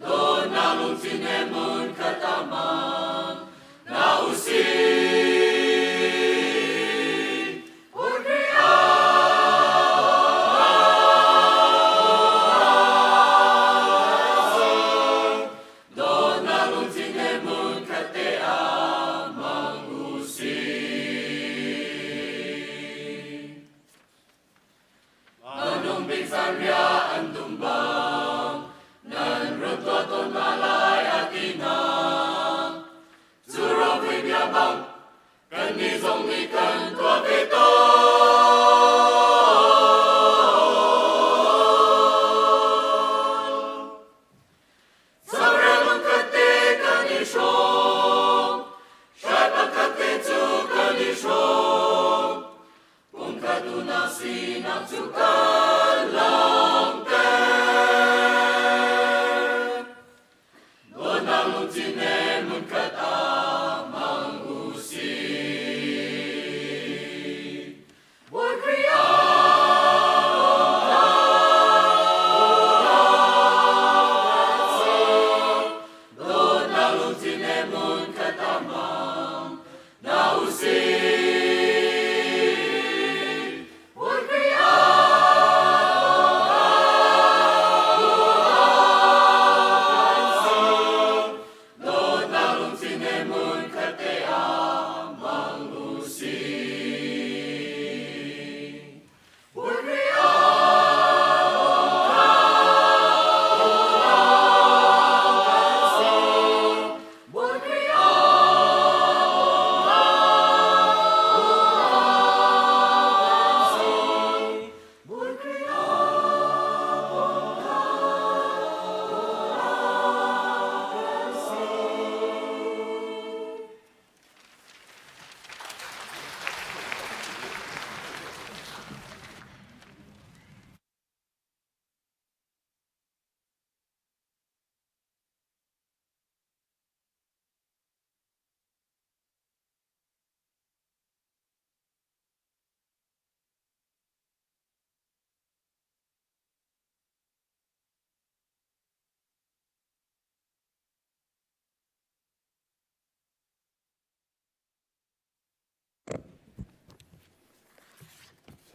Speaker 3: Dawtnak lungthin he hmunkhat ah hmang hna u sih. Dawtnak lungthin he hmunkhat te ah hmang u sih. Hmanung bik zanriah an dum bang, nan run tuah tawn hna lai a ti hna. Cu ropui bia bang, kannih zong nih kan tuah ve tawn. Changreu lungkhat te kan i hrawm, hrai pakhat. sinak cu kan langhter. Dawtnak lungthin he hmunkhat ah hmang u sih. Bawi Khrih Dawtnak lungthin he hmunkhat ah hmang hna u sih. Bawi Khrih Dawtnak lungthin he hmunkhat te ah hmang u sih. Bawi Khrih Bawi Khrih Bawi Khrih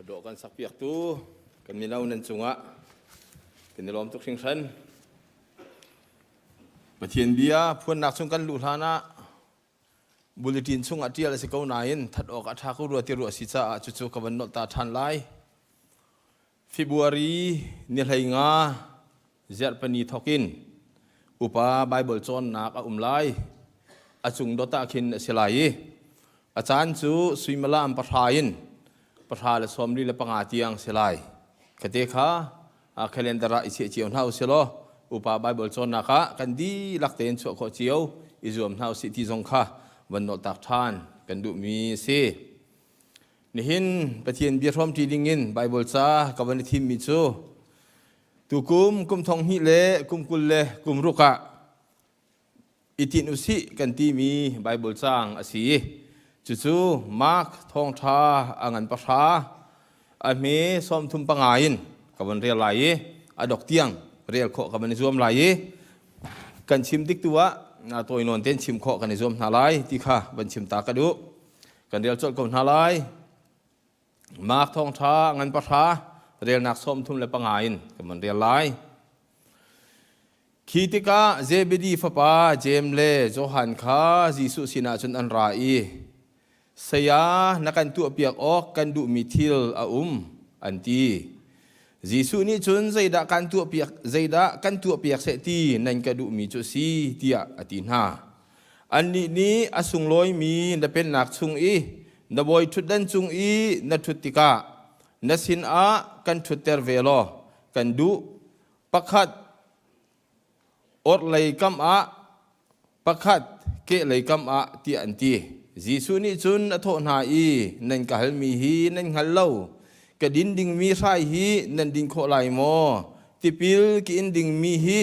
Speaker 10: Dawh kan sakpiaktu kan mino nan cungah kan i lawm tuk hringhran. Pathian bia phuannak chung kan luh hlan ah bulletin chung ah ṭial a si ko nain that awk a ṭha ko rua ti ruah si caah cucu ka van nolh ta ṭhan lai. February ni 15 zarhpini thawkin upa Baibal cawnnak a um lai. A cung dot ah khin a si lai i a caan cu suimilam pahra in 10:45 tiang si lai. Khate kha calendar ah i chiah cio hna usih law upa Baibal cawnnak ah kan dihlak tein chuah khawh cio i zuam hna usih ti zong kha van nolhtak ṭhan kan duhmi a si. Nihin Pathian bia hrawmṭi dingin Baibal ca ka van i thimmi cu tukum kum thong hnih le kum 26 ah i tinh usih kan timi Baibal caang a si. Cucu Mark thawngṭha a ngan pahra a hme 35 in ka van rel lai i a dok tiang rel khawh ka van i zuam lai i kan chim dik tu ah tawi nawn tein chim khawh kan i zuam hna lai ti kha van chim ta ka duh. Kan rel colh ko hna lai. Mark thawngṭha ngan pahra relnak 35 in kan van rel lai. Khi tikah Zebedi fapa Jeim le Johan kha Jesuh sinah cun an ra i, Saya, na kan tuahpiak awk kan duhmi thil a um, an ti. Jesuh nih cun zeidah kan tuahpiak zeidah kan tuahpiak seh ti nan ka duhmi cu a si, tiah a ti hna. Annih nih a sunglawimi na pennak chung i na bawi ṭhutdan cung i na ṭhut tikah na sinah kan ṭhutter ve law kan duh. Pakhat orhlei kam ah, pakhat kehlei kam ah tiah an ti. Jesuh nih cun a thawh hna i, Nan ka halmi hi nan hngal lo. Ka din dingmi hrai hi nan din khawh lai maw? Tipil ka in dingmi hi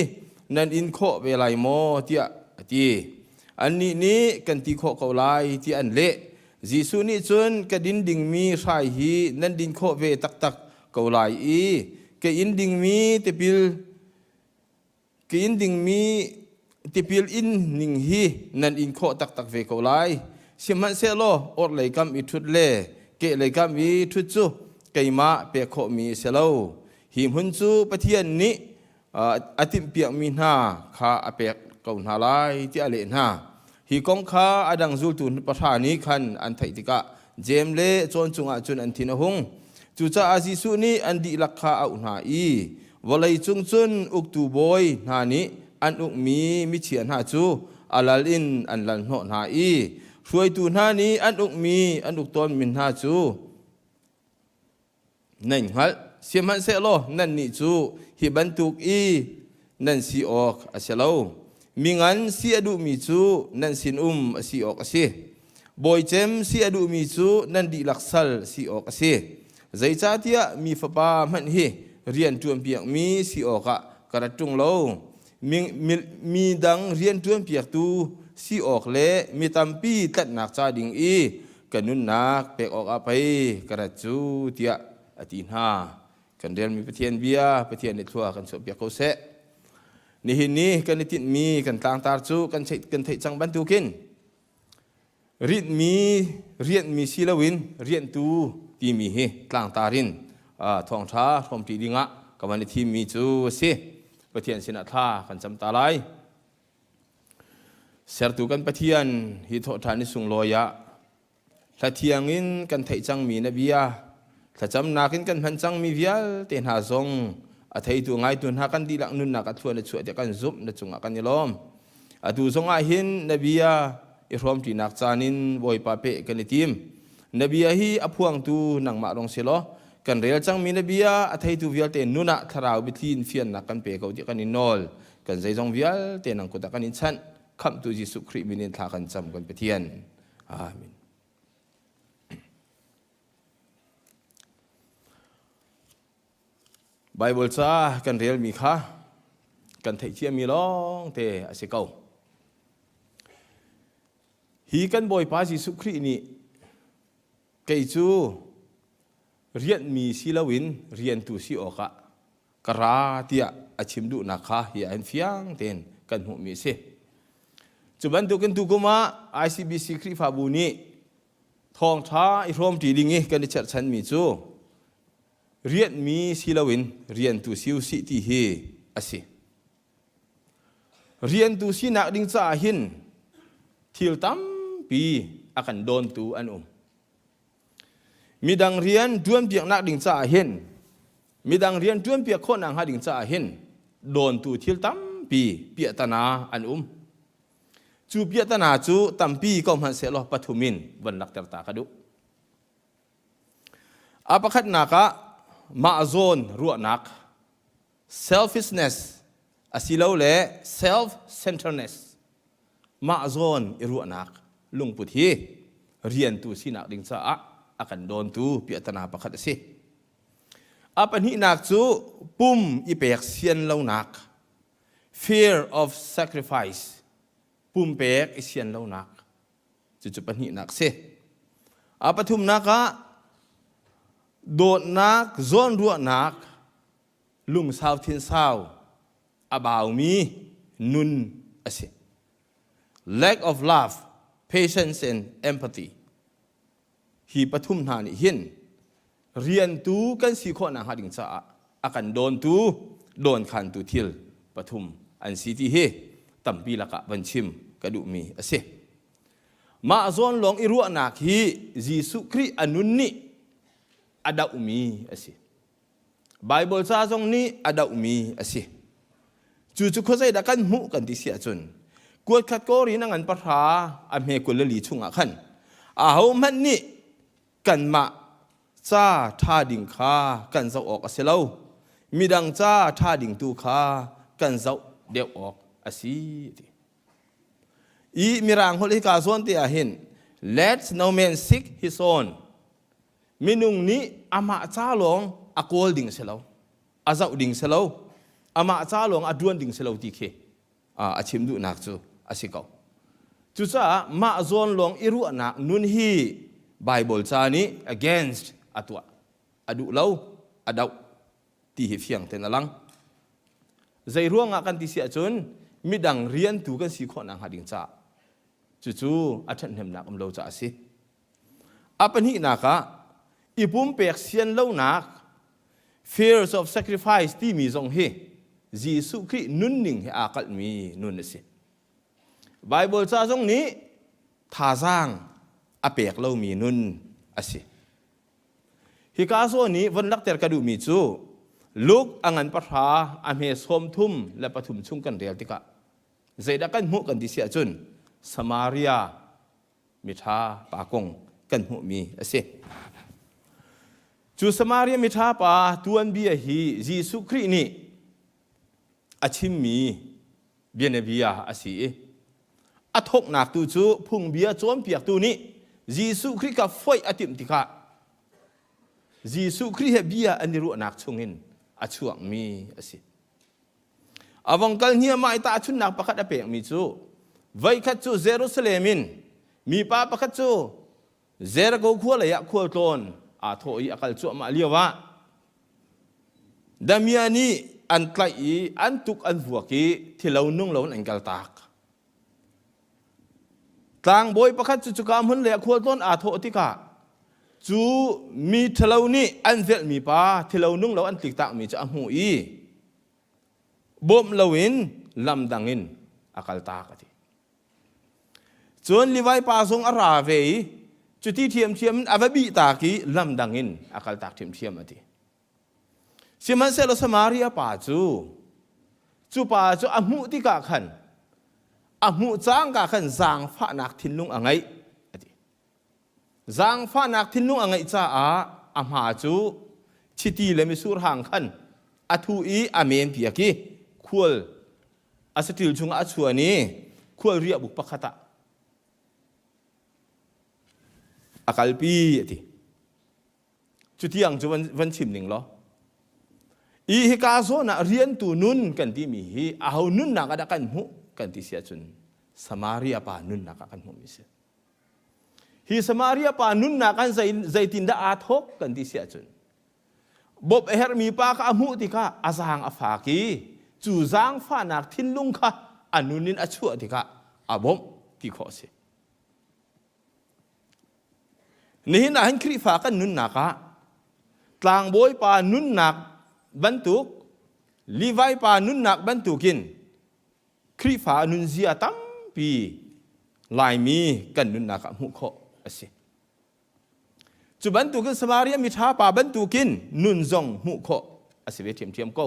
Speaker 10: nan in khawh ve lai maw? tiah a ti. Annih nih kan ti khawh ko lai tiah an leh. Jesuh nih cun ka din dingmi hrai hi nan din khawh ve taktak ko lai i ka in dingmi tipil Ka in dingmi tipil in ning hi nan in khawh taktak ve ko lai. Sihmanhsehlaw orhlei kam i ṭhut le kehlei kam i ṭhut cu keimah pek khawhmi a si lo. Hi hmun cu Pathian nih a timhpiakmi hna kha a pek ko hna lai tiah a leh hna. Hi kong kha a dang zultu pahra nih khan an theih tikah Jeim le John cungah cun an thin a hung. Cucaah Jesuh nih an dihlak kha a auh hna i vawlei cung cun uktu bawi hna nih an ukmi michia hna cu a lal in an lal hnawh hna i hruaitu hna nih an ukmi an uk tawnmi hna cu nan hngalh. Sihmanhsehlaw nannih cu hi bantuk i nan si awk a si lo. Mi ngan si a duhmi cu nan sinum a si awk a si. Bawi cem si a duhmi cu nan dihlak sal si awk a si. Zeicahtiah mi fapa hmanh hi rian ṭuanpiakmi si awkah ka rat ṭung lo. Mi, mi, mi dang rian ṭuanpiaktu si awk le mi tampi tlanhnak ca ding i ka nunnak pek awkah pei ka rat cu tiah a ti hna. Kan relmi Pathian bia Pathian nih thlua kan chuahpiak ko seh. Nihin ni kan i tinhmi kan tlangtar cu kan theih, kan theih cang bantukin rinhmi rianhmi si loin rianhtu timi hi tlangtar in thawngṭha hrawmṭi dingah ka van i thimmi cu a si. Pathian sinah thla kan cam ta lai. Sertu kan Pathian hi thawhṭhan ni sunglawi ah Hla thiang in kan theih cangmi na bia, thlacamnak in kan hman cangmi vialte hna zong a theitu ngaitu hna kan dihlak nunnak a thluan a chuah tiah kan zumh na cungah kan i lawm. Atu zongah hin na bia i hrawmṭinak caan in Bawipa peh kan i tim. Na bia hi a phuangtu nangmah rong si law, kan rel cangmi na bia a theitu vialte nun ah thlarau biathli in fiannak kan pe ko tiah kan in nawl. Kan zeizong vialte nang kut ah kan in chanh. Khamhtu Jesuh Khrih min in thla kan cam kan Pathian. Amen. Bible ca kan relmi kha kan theih ciami lawng te a si ko. Hi kan Bawipa Jesuh Khrih nih kei cu rianhmi si loin riantu si awkah ka ra tiah a chim duhnak kha hi ah hin fiang tein kan hmuhmi a si. Cu bantukin tukum ah ICBC Khrihfabu nih thawngṭha i hrawmṭi ding i kan i cherhchanmi cu rianhmi si loin riantu si usih ti hi a si. Riantu sinak ding caah hin thil tampi a kan dawntu an um. Midang rian ṭuanpiaknak ding caah hin midang rian ṭuanpiak khawhnak hnga ding caah hin dawntu thil tampi piahtana an um. Cu piahtana cu tampi ko hmanh sehlaw pathum in von lakter ta ka duh. A pakhatnak ah mah zawn ruahnak selfishness asilole self-centeredness mah zawn i ruahnak lungput hi riantu sinak ding caah a kan dawntu piahtana pakhat a si. A pahnihnak cu pum i pek sian lonak fear of sacrifice pumpek i sian lonak cucu pahnihnak si. A pathumnak ah dawtnak zawnruahnak lungsau thinsau a baumi nun a si. Lack of love, patience and empathy. Hi pathum hna nih hin riantu kan si khawh nakhnga ding caah a kan dawntu, dawnkhantu thil pathum an si ti hi tampi lakah van chim ka duhmi a si. Mah zawn lawng i ruahnak hi Jesuh Khrih a nun nih a dohmi a si. Baibal ca zong nih a dohmi a si. Cucu khuazei dah kan hmuh kan ti si ahcun kuatkhat kawrin a ngan pahra a hme 22 chungah khan ahohmanh nih kanmah ca ṭha ding kha kan zoh awk a si lo midang ca ṭha ding tu kha kan zoh deuh awk a si ti. I mirang holh hi ka zawn te ah hin let no man seek his own Minung nih amah ca lawng a kawl ding si lo, a zoh ding si lo, amah ca lawng a ṭuan ding si lo ti khi a chim duhnak cu a si ko. Cucaah mah zawn lawng i ruahnak nun hi Bible ca nih against a tuah, a duh lo, a doh ti hi fiang tein a lang. Zei ruangah kan ti si ahcun midang riantu kan si khawh nakhnga ding caah cucu a ṭhathnemnak um lo caah a si. A pahnihnak ah i pumpek sian lonak fears of sacrifice timi zong hi Jesuh Khrih nunning he aa kalhmi nun a si. Bible ca zong nih thazaang a pek lomi nun a si. Hika zawn i von lakter ka duhmi cu Luke a ngan pahra a hme 33 chung kan rel tikah zeidah kan hmuh kan ti si ahcun Samaria miṭha pa kong kan hmuhmi a si. Cu Samaria miṭha pa tuanbia hi Jesuh Khrih nih a chimmi bianabia a si i a thawknak tu cu phungbia cawnpiaktu nih Jesuh Khrih kha foih a timh tikah. Jesuh Khrih he bia an i ruahnak chungin a chuakmi a si. A vong kal hniahmah i tahchunhnak pakhat a pekmi cu voikhat cu Jerusalem in mipa pakhat cu Jericho khua lei ah khualtlawn aa thawh i a kal cuahmah lio ah Damia nih an tlaih i an tuk an vuak i thilo nung lo in an kaltak. Tlangbawi pakhat cu cuka hmun lei ah khualtlawn aa thawh tikah cu mi ṭhalo nih an velhmi pa thilo nung lo an tliktakmi cu a hmuh i bawmh loin lam dang in a kaltak a ti. Cun Levi pa zong a ra ve i cuti ṭhiamṭhiam in a va bihtak i lam dang in a kaltak ṭhiamṭhiam a ti. Sihmanhsehlaw Samaria pa cu cu pa cu a hmuh tikah khan a hmuh cangka khan zaangfahnak thinlung a ngeih a ti. Zaangfahnak thinlung a ngeih caah a hma cu chiti le mitsur hang khan a thu i a men piak i khual a saṭil chungah a chuan i khual riahbuk pakhat ah a kalpi a ti. Cutiang cu van, van chim ning law. I hika zawn ah riantu nun kan timi hi aho nunnak ah dah kan hmuh kan ti si ahcun Samaria pa nunnak ah kan hmuhmi si. Hi Samaria pa nunnak ah zei, zeitindah aa thawk kan ti si ahcun bawmh a herhmi pa kha a hmuh tikah a zaang a fak i cu zaangfahnak thinlung kha a nun in a chuah tikah a bawmh ti khawh a si. Nihin ah hin Khrihfa kan nunnak ah tlangbawi pa nunnak bantuk Levi pa nunnak bantukin Khrihfa nunzia tampi Laimi kan nunnak ah hmuh khawh a si. Cu bantukin Samaria miṭha pa bantukin nun zong hmuh khawh a si ve ṭhiamṭhiam ko.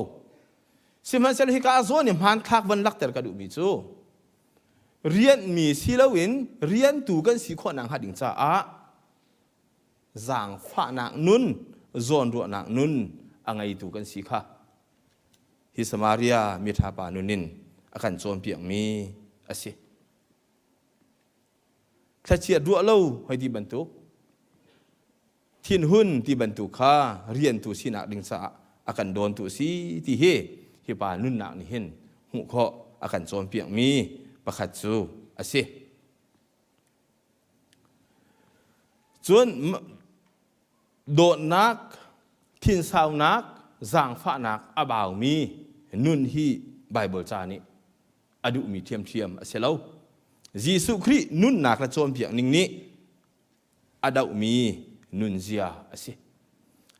Speaker 10: Sihmanhsehlaw hika zawn i hmanthlak van lakter ka duhmi cu rianhmi si loin riantu kan si khawh nakhnga ding caah zaangfahnak nun zawnruahnak nun a ngeitu kan si kha hi Samaria miṭha pa nun in a kan cawnpiakmi a si. Thlachiat ruah lo hoi ti bantuk thinhun ti bantuk kha riantu sinak ding caah a kan dawntu a si ti hi hi pa nunnak nih hin hmuh khawh a kan cawnpiakmi pakhat cu a si. Cun dawtnak, thinsaunak, zaangfahnak a baumi nun hi Baibal ca nih a duhmi ṭhiamṭhiam a si lo. Jesuh Khrih nunnak le cawnpiak ning nih a dohmi nunzia a si.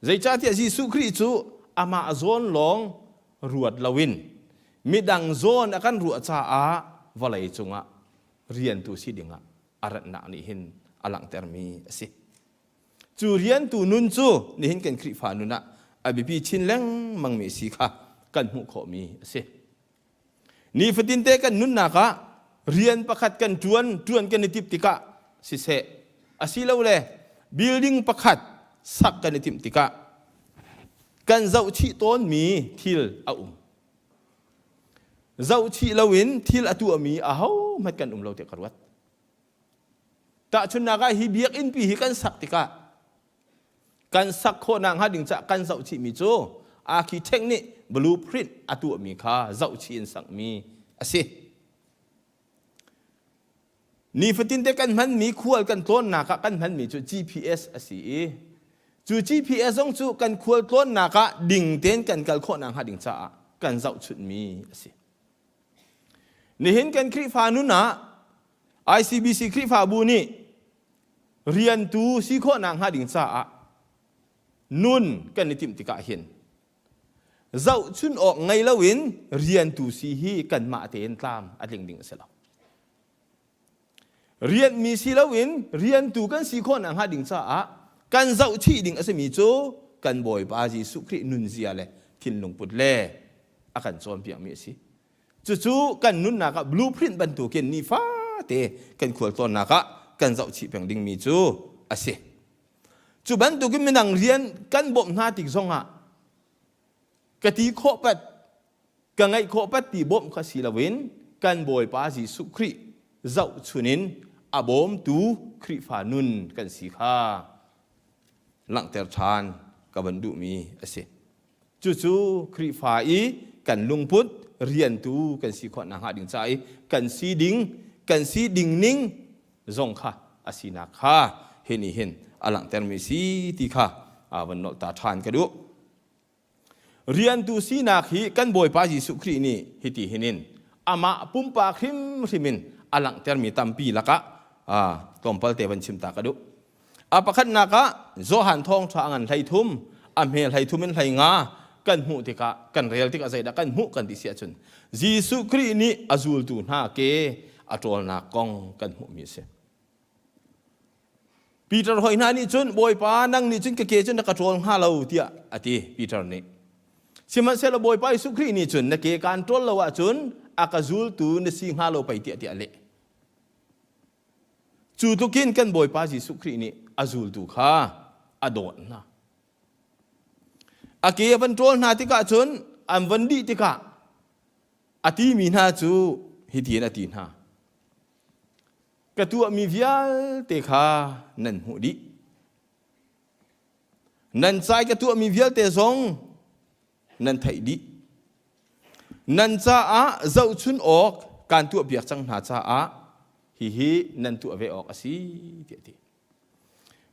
Speaker 10: Zeicahtiah Jesuh Khrih cu amah zawn lawng ruat loin midang zawn a kan ruah caah vawlei cungah riantu si dingah a ratnak nih hin a langhtermi a si. Cu riantu nun cu nihin kan Khrihfa nun ah a biapi chin lengmangmi si kha kan hmuh khawhmi a si. Nifatinte kan nunnak ah rian pakhat kan ṭuan, ṭuan kan i timh tikah siseh, asilole building pakhat sak kan i timh tikah kan zohchih tawnmi thil a um. Zohchih loin thil a tuahmi ahohmanh kan um lo tiah ka ruat. Tahchunhnak ah hi biakinnpi hi kan sak tikah kan sak khawhnak hnga ding caah kan zohchihmi cu architect nih blueprint a tuahmi kha zohchih in sakmi a si. Nifatinte kan hmanmi khual kan tlawnnak ah kan hmanmi cu GPS a si i cu GPS zong cu kan khual tlawnnak ah ding tein kan kal khawhnak hnga ding caah kan zohchunhmi a si. Nihin kan Khrihfa nun ah ICBC Khrihfabu nih riantu si khawhnak hnga ding caah nun kan i timh tikah hin zohchun awk ngei loin riantu si hi kanmah tein tlam a tling ding a si lo. Rianmi si loin riantu kan si khawhnak hnga ding caah kan zohchih ding a simi cu kan Bawipa Jesuh Khrih nunzia le thinlung put le a kan cawnpiakmi a si. Cucu kan nunnak ah blueprint bantukin nifate kan khualtlawnnak ah kan zohchih peng dingmi cu a si. Cu bantukin minang rian kan bawmh hna tik zongah ka ti khawh pat, ka ngeih khawh pat ti bawmh kha si loin kan Bawipa Jesuh Khrih zohchun in a bawmtu Khrihfa nun kan si kha langhter ṭhan. ka van duhmi a si. Cucu Khrihfa i kan lungput riantu kan si khawh nakhnga ding ca i kan si ding kan si ding ning zong kha a sinak kha hi nih hin a langhtermi si ti kha van nolh ta ṭhan ka duh. Riantu sinak hi kan Bawipa Jesuh Khrih nih hiti hinin amah pumpak hrimhrim in a langhtermi tampi lakah tlawmpal te van chim ta ka duh. A pakhatnak ah Johan thawngṭha a ngan 33, a hme 33 in 15 kan hmuh tikah kan rel tikah zeidah kan hmuh kan ti si ahcun Jesuh Khrih nih a zultu hna ke a ṭawlnak kong kan hmuhmi a si. Peter hoi hna nih cun Bawipa nang nih cun ka ke cu na ka ṭawl hnga lo tiah a ti Peter nih. Sihmanhsehlaw Bawipa Jesuh Khrih nih cun na ke kaan ṭawl lo ahcun a ka zultu na si hnga lo pei tiah tiah a leh. Cu tlukin kan Bawipa Jesuh Khrih nih a zultu kha a dawt hna. A ke a van ṭawl hna tikah cun an van dih tikah a timi hna cu hitin a ti hna. Ka tuahmi vialte kha nan hmuh dih. Nan cai ka tuahmi vialte zong nan theih dih. Nan caah zohchun awk kaan tuahpiak cang hna caah hihi nan tuah ve awk a si tiah a ti.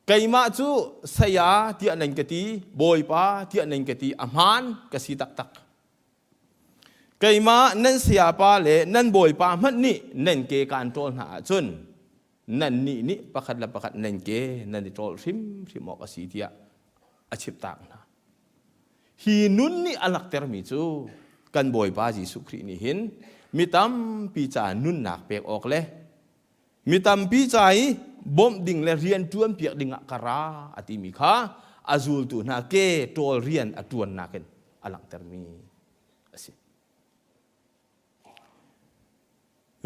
Speaker 10: Keimah cu saya tiah nan ka ti, Bawipa tiah nan ka ti, a hmaan ka si taktak. Keimah nan sayapa le nan bawipa hmanh nih nan ke kaan ṭawl hna ahcun nannih nih pakhat le pakhat nan ke nan i ṭawl hrimhrim awk a si tiah a chimhtak hna. Hi nun nih a laktermi cu kan Bawipa Jesuh Khrih nih hin mi tampi ca nunnak pek awk le mi tampi ca i bawmh ding le rian ṭuan piak ding ah ka ra a timi kha a zultu hna ke ṭawl rian a ṭuannak in a langhtermi a si.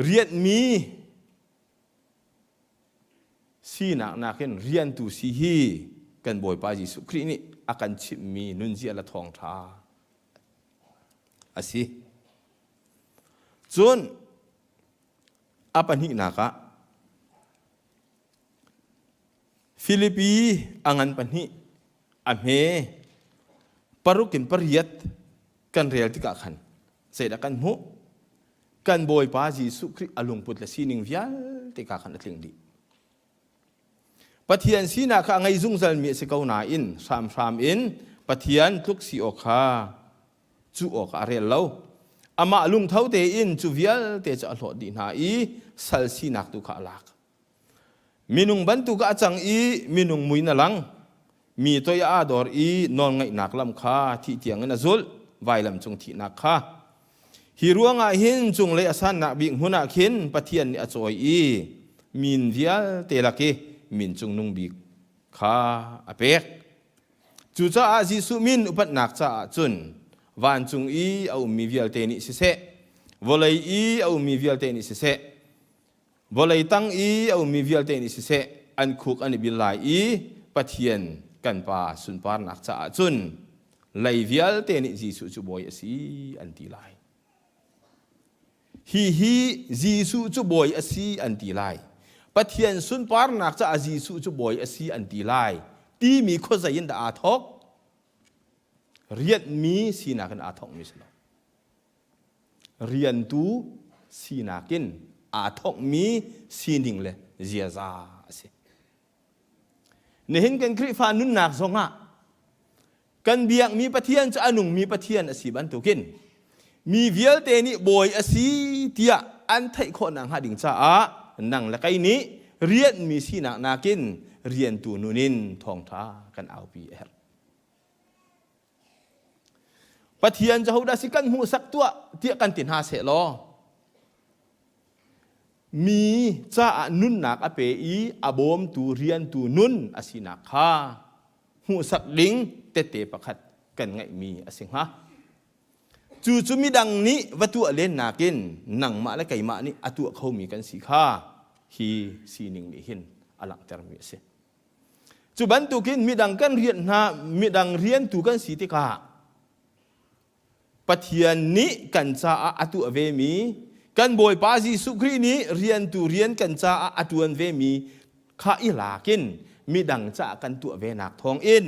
Speaker 10: Rianhmi sinak nakin riantu si hi kan Bawipa Jesuh Khrih nih a kan chimhmi nunzia le thawngṭha a si. Cun a pahnihnak ah Filipi a ngan pahnih a hme paruk in pariat kan rel tikah khan zeidah kan hmuh? Kan Bawipa Jesuh Khrih a lungput le sining vialte kha khan a tling dih. Pathian sinak kha a ngei zungzalmi a si ko nain hramhram in Pathian tluk si awk kha cuh awk ah a rel lo. Amah lungtho tein cu vialte cu a hlawt dih hna i sal sinak tu kha a lak. Minung bantuk ah a cang i minung mui na lang. Mi toi ah aa dor i nawlngaihnak lam kha thih tiangin a zulh, vailam cung thihnak kha. Hi ruangah hin cunglei a sannak bik hmun ah khin Pathian nih a cawi i min vialte lak i min cungnung bik kha a pek. Cucaah Jesuh min upatnak caah cun vancung i a ummi vialte nih siseh, vawlei i a ummi vialte nih siseh, vawlei tang i a ummi vialte nih siseh, an khuk an i bil lai i Pathian kan Pa sunparnak caah cun lei vialte nih Jesuh cu Bawi a si an ti lai. Hihi Jesuh cu Bawi a si an ti lai. Pathian sunparnak caah Jesuh cu Bawi a si an ti lai timi khuazei in dah aa thawk? Rianhmi sinak in aa thawkmi si lo. Riantu sinak in aa thawkmi sining le ziaza a si. Nihin kan Khrihfa nunnak zongah kan biakmi Pathian cu a nungmi Pathian a si bantukin mi vialte nih bawi a si tiah an theih khawh nakhnga ding caah nang le kei nih rianhmi sinak nakin riantu nun in thawngṭha kan aupi a herh. Pathian Jehovah si kan hmuhsak tuah tiah kan ti hna seh law mi caah nunnak a pe i a bawmtu riantu nun a sinak kha hmuhsak ding tette pakhat kan ngeihmi a si hnga. Cu cu midang nih va tuah len nakin nangmah le keimah nih a tuah khomi kan si kha hi sining nih hin a langhtermi a si. Cu bantukin midang kan rian hna midang riantu kan si tikah Pathian nih kan caah a tuah vemi kan Bawipa Jesuh Khrih nih riantu rian kan caah a ṭuan vemi kha i lakin midang caah kan tuah venak thawngin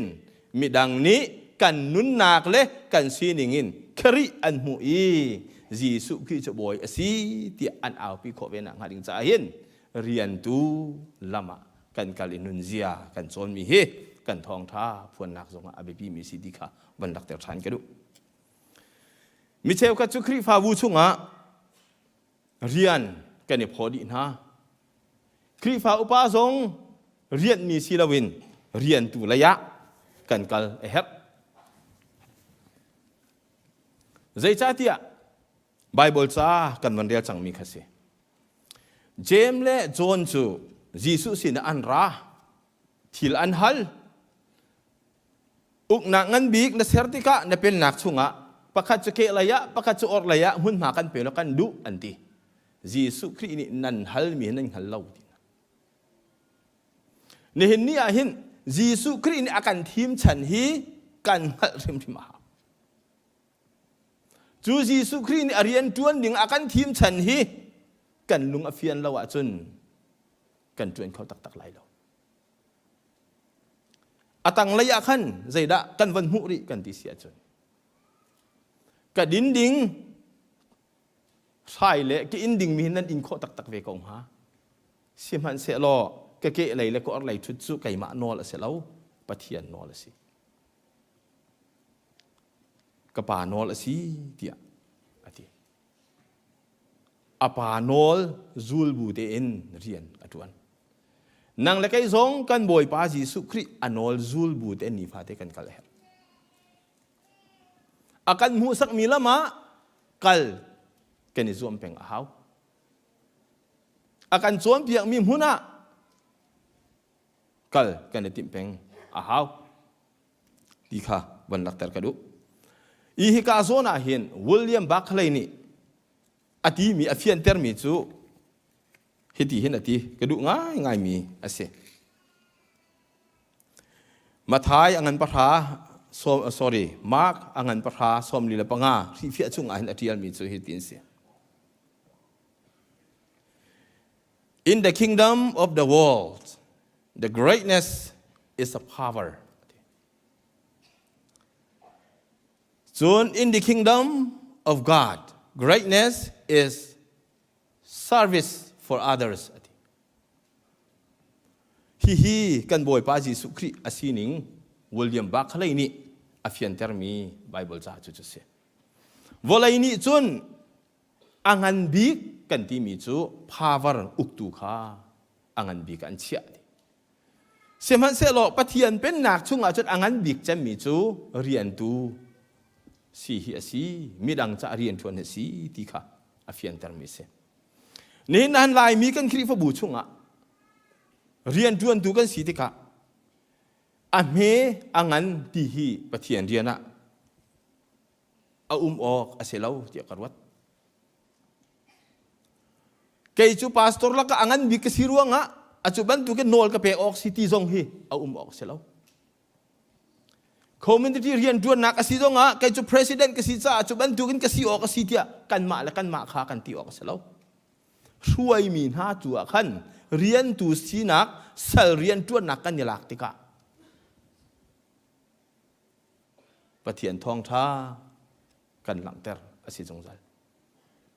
Speaker 10: Midang nih kan nunnak le kan sining in Khrih an hmuh i Jesuh Khrih cu Bawi a si tiah an aupi khawh ve nak hnga ding caah hin riantu lam ah kan kal i nunzia kan cawnmi hi kan thawngṭha phuannak zongah a biapimi si ti kha van lakter ṭhan ka duh. Mi cheukhat cu Khrihfabu chungah rian kan i phaw dih hna. Khrihfa upa zong rianhmi si loin riantu lei ah kan kal a herh. Zeicahtiah Baibal ca kan van rel cangmi kha si. Jeim le John cu Jesuh sinah an ra, thil an hal. Uknak ngan bik na ser tikah na pennak chungah pakhat cu kehlei ah, pakhat cu orhlei ah hmunhma kan pe law kan duh an ti. Jesuh Khrih nih nan halmi nan hngal lo ti. Nihin ni ah hin Jesuh Khrih nih a kan thim chan hi kan hngalh hrimhrim a hau. Cu Jesuh Khrih nih a rian ṭuan ding a kan thim chan hi kan lung a fian lo ahcun kan ṭuan kho taktak lai lo. A tanglei ah khan zeidah kan van hmuh rih kan ti si ahcun ka din ding hrai le ka inn dingmi hi nan in khawh taktak ve ko hnga. Sihmanhsehlaw ka kehlei le ka orhlei ṭhut cu keimah nawl a si lo, Pathian nawl a si. Ka pa nawl a si tiah a ti. A pa nawl zul bu tein rian a ṭuan. Nang le kei zong kan Bawipa Jesuh Khrih a nawl zul bu tein nifate kan kal a herh. A kan hmuhsakmi lam ah kal kan i zuam peng a hau. A kan cawnpiakmi hmun ah kal kan i timh peng a hau ti kha van lakter ka duh. I hika zawn ah hin William Barclay nih a timi a fiantermi cu hiti hin a ti ka duh ngaingaimi a si. Mathai a ngan pahra sorry Mark a ngan pahra 45 hrihfiah chungah hin a ṭialmi cu hitin si. In the kingdom of the world, the greatness is a power. Cun in the kingdom of God, greatness is service for others. Hihi kan Bawipa Jesuh Khrih a sining William Barclay nih a fiantermi Bible ca cu cu si. Vawlei nih cun a ngan bik kan timi cu power uktu kha a ngan bik an chiah. Sihmanhsehlaw Pathian pennak chungah cun a ngan bik cemmi cu riantu si hi a si, midang caah rianṭuan hi a si ti kha a fiantermi a si. Nihin han Laimi kan Khrihfabu chungah rianṭuantu kan si tikah a hme a ngan ti hi Pathian rian ah a um awk a si lo tiah ka ruat. Kei cu pastor lakah a ngan bik ka si ruangah a cu bantukin nawl ka pek awk si ti zong hi a um awk si lo. Community rian ṭuannak a si zongah kei cu president ka si caah cu bantukin ka si awk a si tiah kanmah le kanmah kha kan ti awk a si lo. Hruaimi hna tu ah khan riantu sinak sal rian ṭuannak kan i lak tikah Pathian thawngṭha kan langhter a si zungzal.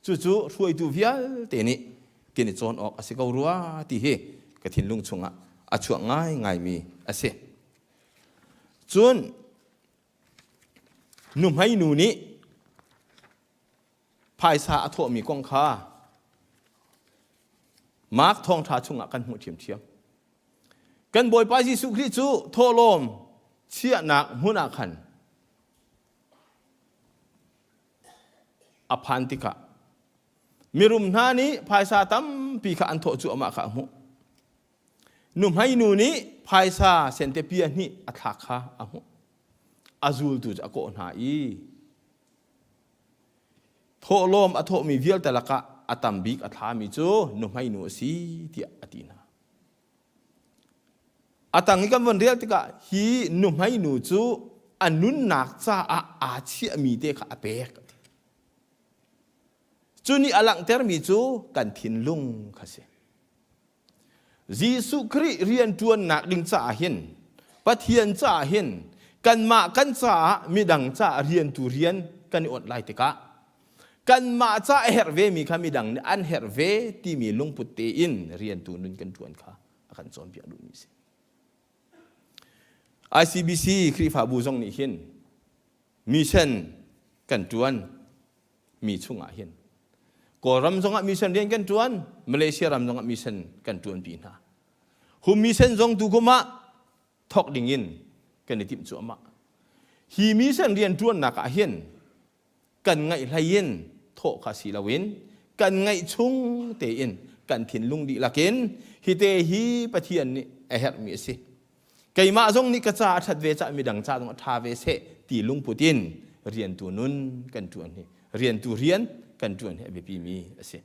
Speaker 10: Cucu hruaitu vialte nih kan i cawn awk a si ko rua ti hi ka thinlung chungah a chuak ngaingaimi a si. Cun nuhmei nu nih phaisa a thawhmi kong kha Mark thawngṭha chungah kan hmuh ṭhiamṭhiam. Kan Bawipa Jesuh Khrih cu thawhlawm chiahnak hmun ah khan a phan tikah mirum hna nih phaisa tampi kha an thawh cu amah kha a hmuh. Nuhmei nu nih phaisa sente pia hnih a thlak kha a hmuh. A zultu cu a kawh hna i Thawhlawm a thawhmi vialte lakah a tam bik a thlami cu nuhmei nu a si tiah a ti hna. A tang i kan von rel tikah hi nuhmei nu cu a nunnak caah aa chiahmi te kha a pek. Cu nih a langhtermi cu kan thinlung kha si. Jesuh Khrih rianṭuannak ding caah hin Pathian caah hin Kanmah kan caah midang caah riantu rian kan i awt lai tikah kanmah ca a herh vemi kha midang nih an herh ve timi lungput tein riantu nun kan ṭuan kha a kan cawnpiak duhmi a si. ICBC Khrihfabu zong nih hin mission kan ṭuan mi chungah hin Kawlram zongah mission rian kan ṭuan, Malaysia ram zongah mission kan ṭuanpi hna. Hum mission zong tu kum ah thawk dingin kan i timh cuahmah. Hi mission rian ṭuannak ah hin kan ngaih hlei in thawh kha si loin kan ngaih chung tein kan thinlung dihlak in hite hi Pathian nih a herhmi a si. Keimah zong nih ka ca a ṭhat ve cah midang ca zong a ṭha ve seh ti lungput in riantu nun kan ṭuan hi riantu rian kan ṭuan hi a biapimi a si.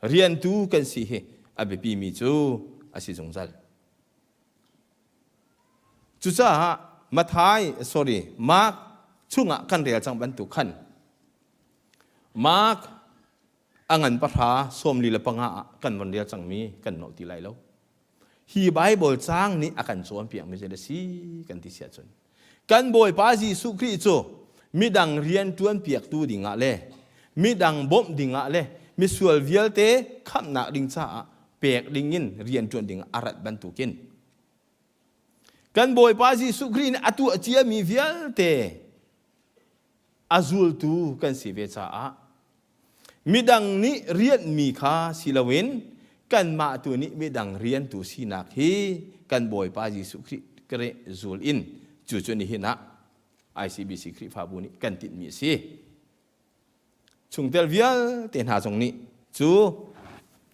Speaker 10: Riantu kan si hi a biapimi cu a si zungzal. Cucaah Matthai, sorry, Mark chungah kan rel cang bantuk khan Mark a ngan pahra sawmli le panga ah kan von rel cangmi kan nolh ti lai lo. Hi Bible caang nih a kan cawnpiakmi zei a si kan ti siah cun kan Bawipa Jesuh Khrih cu midang rian ṭuanpiaktu dingah le midang bawmh dingah le misual vialte khamhnak ding caah pek dingin rian ṭuan dingah a rat bantukin kan Bawipa Jesuh Khrih nih a tuah ciami vialte a zultu kan si ve caah midang nih rianhmi kha si loin kanmah tu nih midang riantu sinak hi kan Bawipa Jesuh Khrih kre zul in cu cu nihin ah ICBC Khrihfabu nih kan tinhmi a si. Chungtel vialte hna zong nih cu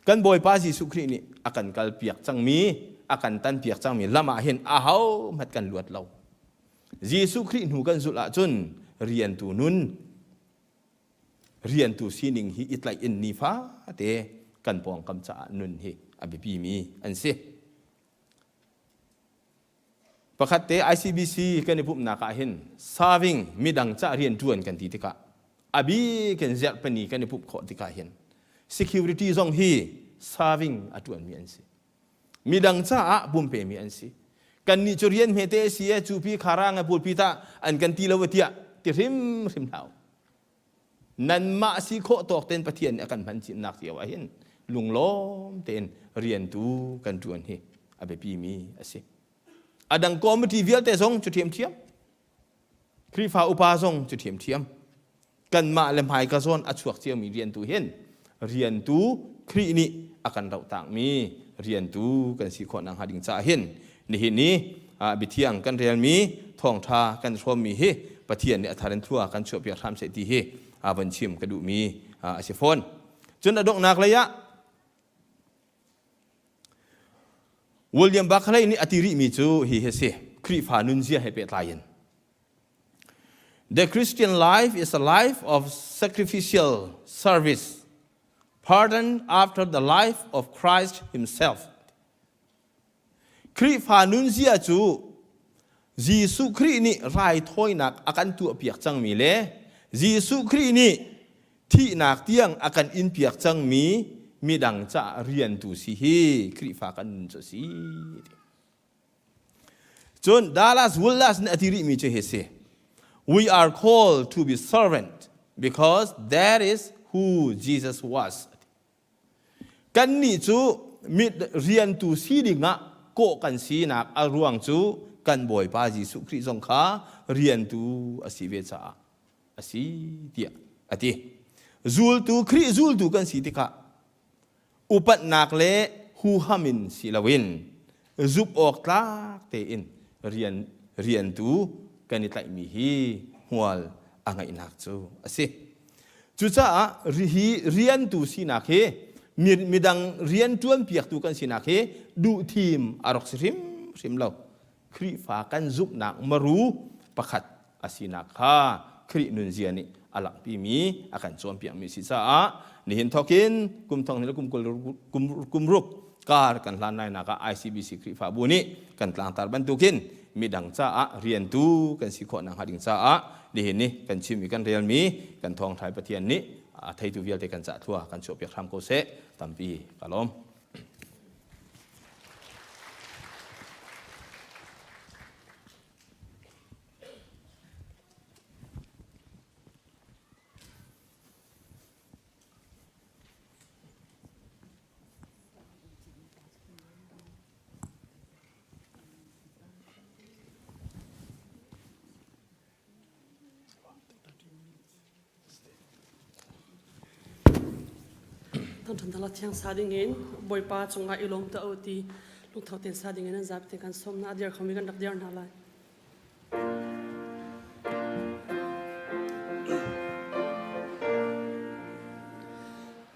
Speaker 10: kan Bawipa Jesuh Khrih nih a kan kalpiak cangmi, a kan tanpiak cangmi lam ah hin ahohmanh kan luat lo. Jesuh Khrih hnu kan zulh ahcun riantu nun, riantu sining hi i tlaih in nifate kan pawngkam caah nun hi a biapimi an si. Pakhat te ICBC kan i pumhnak ah hin serving midang ca rian ṭuan kan ti tikah a bik in zerhpani kan i pumh khawh tikah hin security zong hi serving a ṭuanmi an si. Midang caah pumpemi an si. Kannih cu rian hmete a si e cupi khara nga pulpi tah an kan ti lo tiah ti hrimhrim hlah u. Nanmah si khawh tawk tein Pathian nih a kan hman chinnak cio ah hin lunglawm tein riantu kan ṭuan hi a biapimi a si. A dang committee vialte zong cu ṭhiamṭhiam. Khrihfa upa zong cu ṭhiamṭhiam. Kanmah le hmaika zawn a chuak ciomi riantu hin riantu Khrih nih a kan rohtakmi riantu kan si khawh nakhnga ding caah hin nihin ni biathiang kan relmi thawngṭha kan hrawmmi hi Pathian nih a thar in thlua kan chuahpiak hram seh ti hi von chim ka duhmi a si fawn. Cun a donghnak lei ah William Barclay nih a ti rihmi cu hi hi si Khrihfa nunzia he pehtlai in The Christian life is a life of sacrificial service pardoned after the life of Christ himself. Khrihfa nunzia cu Jesuh Khrih nih raithawinak a kan tuahpiak cangmi le Jesuh Khrih nih thihnak tiang a kan inpiak cangmi midang caah riantu si hi Khrihfa kan nun cu a si. Cun Dallas Willard nih a ti rihmi cu hi si. We are called to be servant because that is who Jesus was. Kannih cu riantu si dingah kawh kan sinak a ruang cu kan Bawipa Jesuh Khrih zong kha riantu a si ve caah a si tiah a ti. Zultu Khrih zultu kan si tikah upatnak le huham in si loin zumh awk tlak tein rian riantu kan i tlaihmi hi hmual a ngeihnak cu a si. Cucaah hi riantu sinak hi midang rian ṭuanpiaktu kan sinak hi duhthim a rak si hrimhrim lo. Khrihfa kan zumhnak maru pakhat a sinak kha Khrih nunzia nih a langhpimi a kan cawnpiakmi a si caah nihin thawkin kum thong le kum kul kum ruk kar kan hlan lainak ah ICBC Khrihfabu nih kan tlangtar bantukin midang caah riantu kan si khawh nakhnga ding caah nihin ni kan chim i kan relmi kan thawngthai Pathian nih a theitu vialte kan cah thlua kan chuahpiak hram ko seh tampi ka lawm.
Speaker 11: Thangṭhan hla thiang sa dingin Bawipa cungah i lawm tuah u ti lungtho tein sa dingin an zapi te kan sawm hna. A dir khomi kan rak dir hna lai.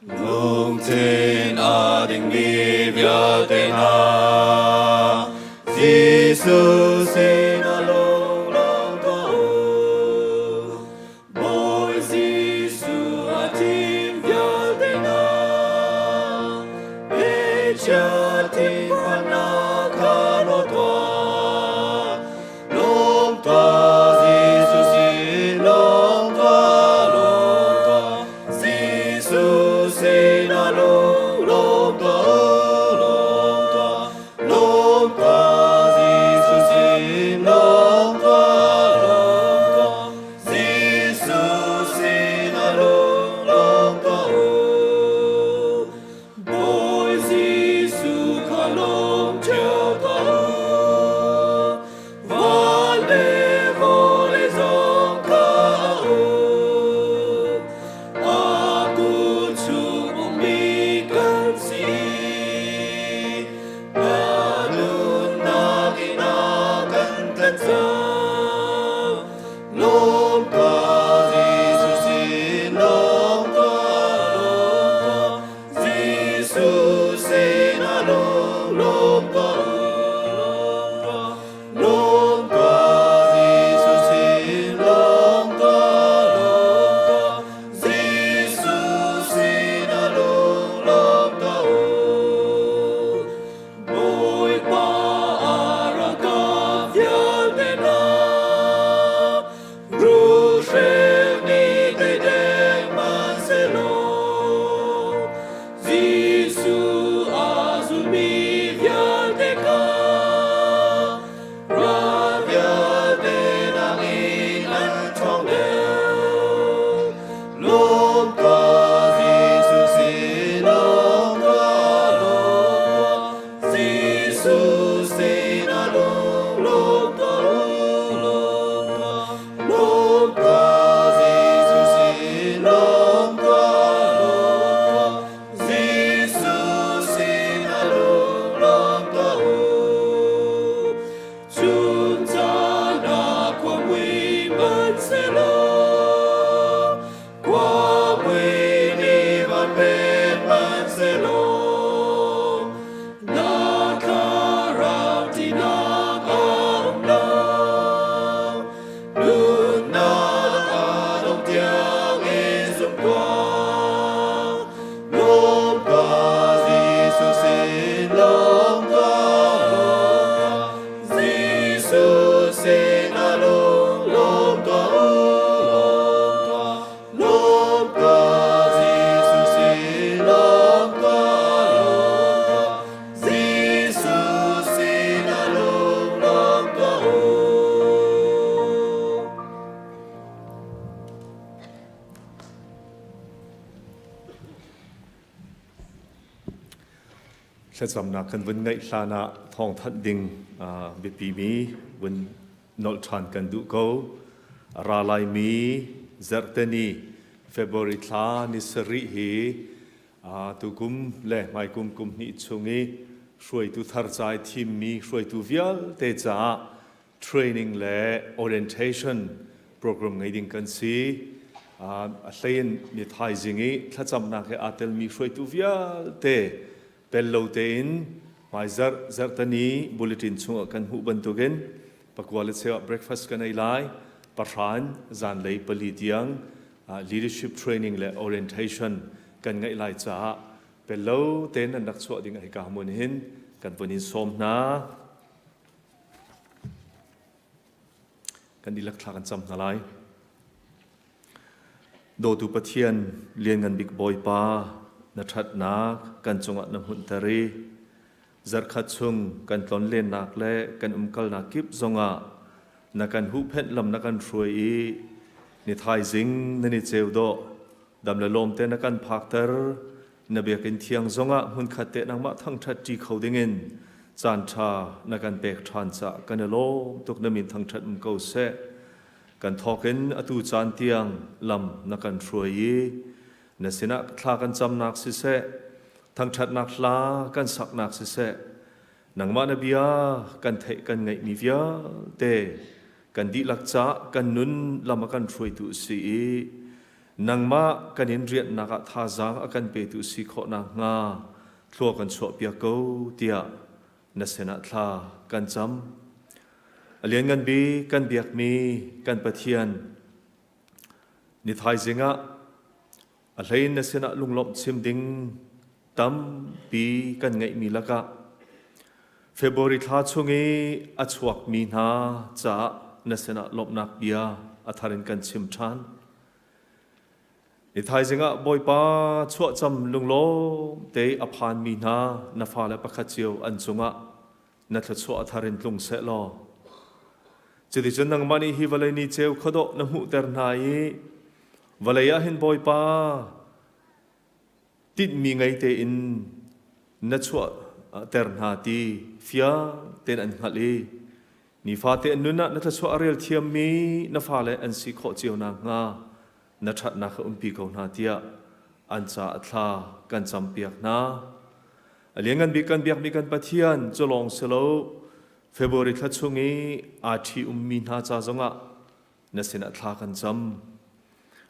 Speaker 12: Lungthin a dingmi vialte hna, Jesuh sinah lunglawm tuah u. Bawi Jesuh a thim vialte hna, Ngeihchia thinphannak kha law tuah. Lawm tuah Jesuh sin, lawm tuah, lawm tuah. Jesuh sinah lunglawm tuah, lawm tuah. Lawm tuah Jesuh sin, lawm tuah, lawm tuah. Jesuh sinah lunglawm tuah u. Bawi Jesuh kha lawm cio tuah u. Van le vawlei zong kha a um. A kut chung ummi kan si. Na nunnak in a kan tlanh cang. Lawm tuah Jesuh sin, lawm tuah, lawm tuah. Jesuh sinah lunglawm tuah u, lawm tuah. Lawm tuah Jesuh sin, lawm tuah, lawm tuah. Jesuh sinah lunglawm tuah u. Bawipa a ralkap vialte hna, rulhreu nih teideng hmanhsehlaw, Jesuh a zulmi vialte kha ral vialte nakin an ṭhawng deuh. Lawm tuah Jesuh sin, lawm tuah, lawm tuah. Jesuh sinah lunglawm tuah u, lawm tuah. Lawm tuah Jesuh sin, lawm tuah, lawm tuah. Jesuh sinah lunglawm tuah u. Chun caan ah khua mui hmanhsehlaw, khua mui nih van pek hmanhsehlaw, na thlarau ṭihnak a um lo. Nunnak a dong tiangin zum tuah. Lawm tuah Jesuh sin, lawm tuah, lawm tuah. Jesuh sin ah lunglawm tuah u, lawm tuah. Lawm tuah Jesuh sin, lawm tuah, lawm tuah. Jesuh sin ah lunglawm tuah u.
Speaker 13: Thlacamnak kan vun ngeih hlan ah thawngthanh ding biapimi vun nolh ṭhan kan duh ko. A ra laimi zarhteni February thla ni sarih hi tukum le hmaikum kum hnih chung i hruaitu thar ca i thimmi hruaitu vialte caah training le orientation program ngei ding kan si. A hleiin ni thaizing i thlacamnak he aa telmi hruaitu vialte pel lo tein hmaizarh zarhtani bulletin chungah kan hmuh bantukin pakua le cheu ah breakfast kan ei lai pahran zanlei pali tiang leadership training le orientation kan ngeih lai caah pel lo tein an rak chuah ding hika hmun hin kan vun in sawm hna. Kan dihlak thla kan cam hna lai. Dawtu Pathian, lianngan bik Bawipa, na ṭhatnak kan cungah na hmunhter i zarhkhat chung kan tlonlennak le kan umkalnak kip zongah na kan huhphenh lam na kan hruai i ni thaizing na ni ceu dawh dam le lawm te na kan phakter Na biakinn thiang zongah hmunkhat te nangmah thangṭhat ṭi kho dingin caanṭha na kan pek ṭhan caah kan i lawm tuk na min thangṭhat um ko seh. Kan thawk in atu caan tiang lam na kan hruai i na sinah thla kan camnak siseh. Thangṭhatnak hla kan saknak siseh, nangmah na bia kan theih kan ngeihmi vialte kan dihlak caah kan nun lam a kan hruaitu si i nangmah kan in rianhnak ah thazaang a kan petu si khawh nakhnga thlua kan chuahpiak ko tiah na sinah thla kan cam. A lianngan bik kan biakmi kan Pathian ni thaizing ah a hlein na sinah lunglawmh chim ding tampi kan ngeihmi lakah February thla chung i a chuakmi hna caah na sinah lawmhnak bia a thar in kan chim ṭhan. Ni thaizing ah Bawipa chuahcam lunglawm te a phanmi hna na fale pakhat cio an cungah na thluachuah a thar in tlung seh law cuticun nangmah nih hi vawlei ni ceu khuadawh na hmuhter hna i vawlei ah hin Bawipa tinhmi ngei tein na chuahter hna ti fiang tein an hngalh i nifate an nun ah na thluachuah a rel thiammi na fale an si khawh cio nakhnga na ṭhatnak kha umpi ko hna tiah an ca a thla kan campiak hna. A lianngan bik kan biakmi kan Pathian cu lawng si lo February thla chung i aa ṭhi ummi hna ca zongah na sinah thla kan cam.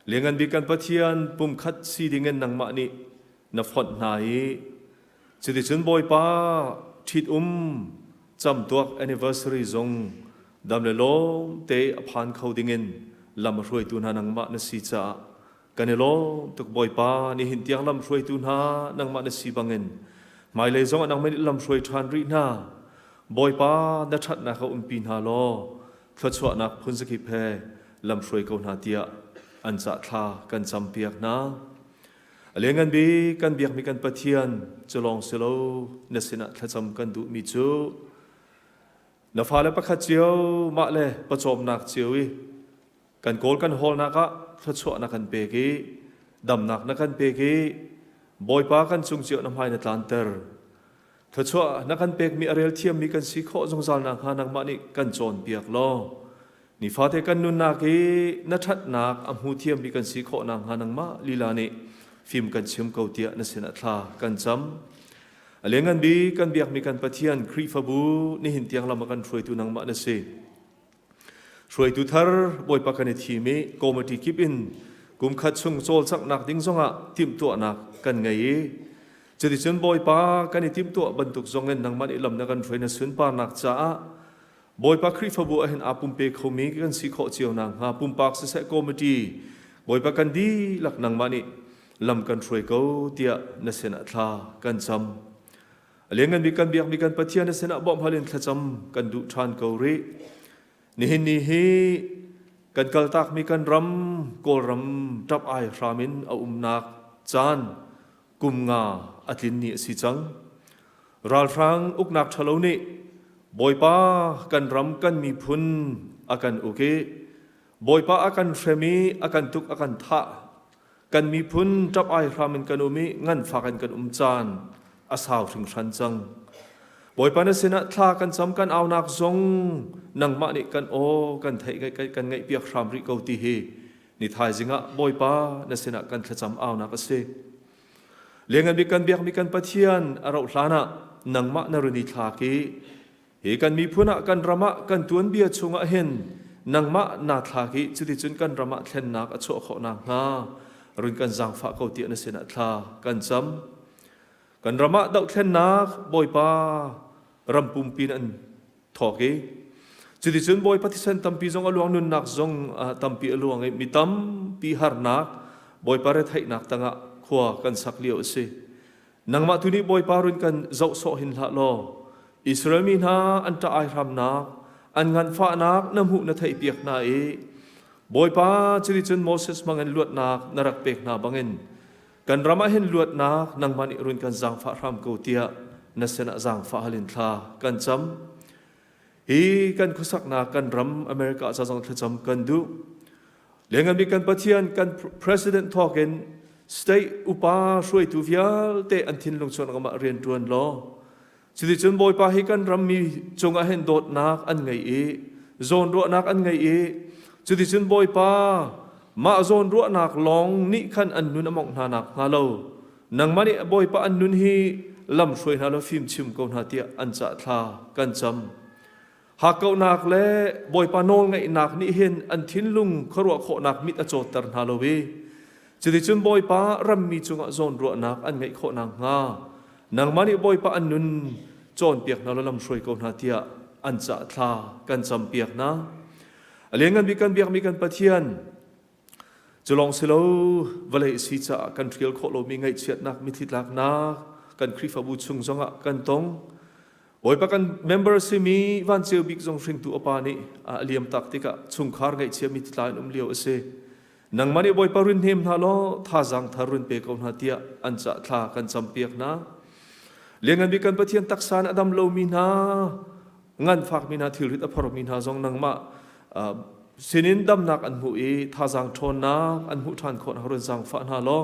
Speaker 13: Lianngan bik kan Pathian pumkhat si dingin nangmah nih na fonh hna i cuticun Bawipa ṭhit-um camtuak anniversary zong dam le lawm te a phan kho dingin lam a hruaitu hna nangmah na si caah kan i lawm tuk Bawipa nihin tiang lam hruaitu hna nangmah na si bangin hmailei zongah nangmah nih lam hruai ṭhan rih hna Bawipa na ṭhatnak a umpi hna law thluachuahnak phunzakip he lam hruai ko hna tiah an cah thla kan campiak hna. A lianngan bik kan biakmi kan Pathian cu lawng si lo na sinah thlacam kan duhmi cu na fale pakhat cio mah le pawcawmnak cio i kan kawl kan hawlnak ah thluachuah na kan pek i damnak na kan pek i Bawipa kan cung cio na hmai na tlanter thluachuah na kan pekmi a rel thiammi kan si khawh zungzal nakhnga nangmah nih kan cawnpiak law nifate kan nunnak i na ṭhatnak a hmu thiammi kan si khawh nakhnga nangmah lila nih fim kan chim ko tiah na sinah thla kan cam a lianngan bik kan biakmi kan Pathian Khrihfabu nihin tiang lam a kan hruaitu nangmah na si Hruaitu thar Bawipa kan i thim i committee kip in kumkhat chung cawlcanghnak ding zongah timhtuahnak kan ngei i cuticun Bawipa kan i timhtuah bantuk zongin nangmah nih lam na kan hruai na sunparnak caah Bawipa Khrihfabu ah hin aa pumpe khomi kan si khawh cio nakhnga pumpak siseh committee Bawipa kan dihlak nangmah nih lam kan hruai ko tiah na sinah thla kan cam. A lianngan bik kan biakmi kan Pathian na sinah bawmh hal in thlacam kan duh ṭhan ko rih. Nihin ni hi kan kaltakmi kan ram Kawlram ṭap ai hram in a umnak caan kum nga a tlin ni a si cang. Ralhrang uknak ṭhalo nih Bawipa kan ram kan miphun a kan uk i Bawipa a kan hrem i a kan tuk a kan thah Kan miphun ṭap ai hram in kan um i nganfak in kan um caan a sau hringhran cang. Bawipa na sinah thla kan cam kan aunak zong nangmah nih kan aw kan theih kan ngaihpiak hram rih ko ti hi ni thaizing ah Bawipa na sinah kan thlacam aunak a si. Lianngan bik kan biakmi kan Pathian a rauh hlan ah nangmah na run i thlak i Hi kan miphun ah kan ram ah kan tuanbia chungah hin nangmah naa thlak i cuticun kan ram ah thlennak a chuah khawh nakhnga run kan zaangfah ko tiah na sinah thla kan cam. Kan ram ah dohthlennak Bawipa ram pumpi in an thawk i cuticun Bawipa thisen tampi zong a luang nunnak zong tampi a luang i mi tampi harnak Bawipa retheihnak tangah khua kan sak lio a si. Nangmah tu nih Bawipa run kan zoh sawh hin hlah law Israel mi hna an ṭah ai hramnak an nganfahnak na hmuh na theihpiak hna i Bawipa cuticun Moses hmangin luatnak na rak pek hna bangin kan ram ah hin luatnak nangmah nih run kan zaangfah hram ko tiah na sinah zaangfah hal in thla kan cam. Hi kan khuasaknak kan ram America ca zong thlacam kan duh. Lianngan kan Pathian kan president thawk in state upa hruaitu vialte an thinlung chung amah rian ṭuan law cuticun Bawipa hi kan rammi cungah hin dawtnak an ngei i zawnruahnak an ngei i cuticun Bawipa mah zawnruahnak lawng nih khan an nun a mawngh hna nak hnga lo. Nangmah nih Bawipa an nun hi lam hruai hna law fim chim ko hna tiah an cah thla kan cam. Hakkauhnak le Bawipa nawlngaihnak nih hin an thinlung khuaruah khawhnak mit a cawtter hna lo i cuticun Bawipa rammi cungah zawnruahnak an ngeih khawh nakhnga nangmah nih Bawipa an nun cawnpiak hna law lam hruai ko hna tiah an cah thla kan campiak hna. A lianngan bik kan biakmi kan Pathian Cu lawng si lo, vawlei si caah kan hrial khawh lomi ngaihchiatnak, mitthli tlaknak kan Khrihfabu chung zongah kan tong. Bawipa kan member simi Van Ceu Bik zong hringtu a pa nih a liam tak tikah chungkhar ngaihchia mitthli tla in um lio a si. Nangmah nih Bawipa run hnem hna law thazaang thar run pe ko hna tiah an cah thla kan campiak hna. Lianngan bik kan Pathian taksa in a dam lomi hna nganfakmi hna thilrit a phormi hna zong nangmah sinin damnak an hmuh i thazaang ṭhawnnak an hmuh ṭhan khawh nak run zaangfah hna law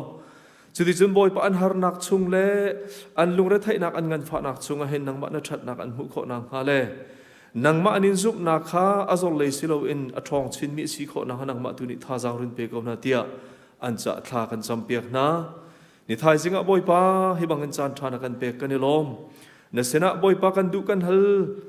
Speaker 13: cuticun Bawipa an harnak chung le an lungretheihnak an nganfahnak chungah hin nangmah na ṭhatnak an hmuh khawh nakhnga le nangmah an in zumhnak kha a zor lei si loin a ṭhawng chinmi si khawh nakhnga nangmah tu nih thazaang run pe ko hna tiah an cah thla kan campiak hna. Ni thaizing ah Bawipa hi bangin caan ṭha na kan pek kan i lawm. Na sinah Bawipa kan duh kan hal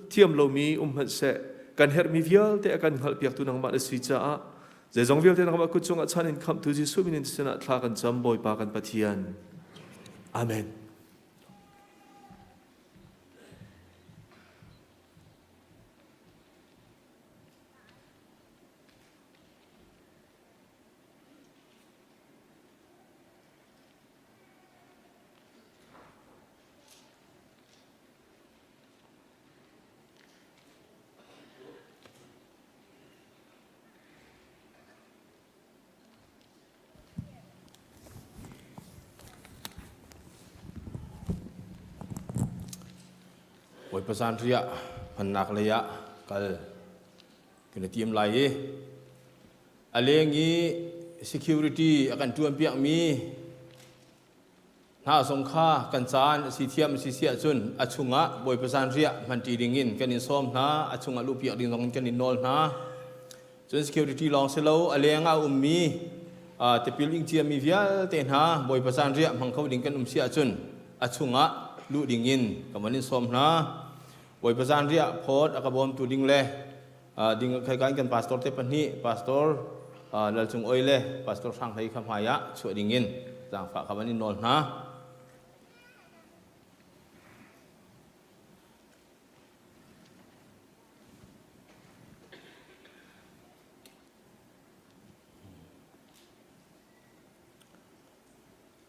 Speaker 13: thiam lomi um hmanh seh kan herhmi vialte a kan hngalhpiaktu nangmah na si caah zeizong vialte nangmah kut cungah chan in khamhtu Jesuh min in sinah thla kan cam Bawipa kan Pathian. Amen.
Speaker 10: Bawipa zanriah hmannak lei ah kal kan i tim lai i A leng i security a kan ṭuanpiakmi hna zong kha kan caan a si thiam a si si ahcun a chungah Bawipa zanriah hmanṭi dingin kan in sawm hna, a chungah luhpiak ding zong in kan in nawl hna. Cun security lawng si lo, a leng ah a ummi tipil ing ciami vialte hna Bawipa zanriah hmang kho ding kan um si ahcun a chungah luh dingin kan van in sawm hna. Bawipa zanriah phawt a ka bawmtu ding le ding khai kan kan pastor te pahnih pastor Lal Cung Oi le pastor Hrang Hlei kha hmai ah chuah ding in zaangfah kha van in nawl hna.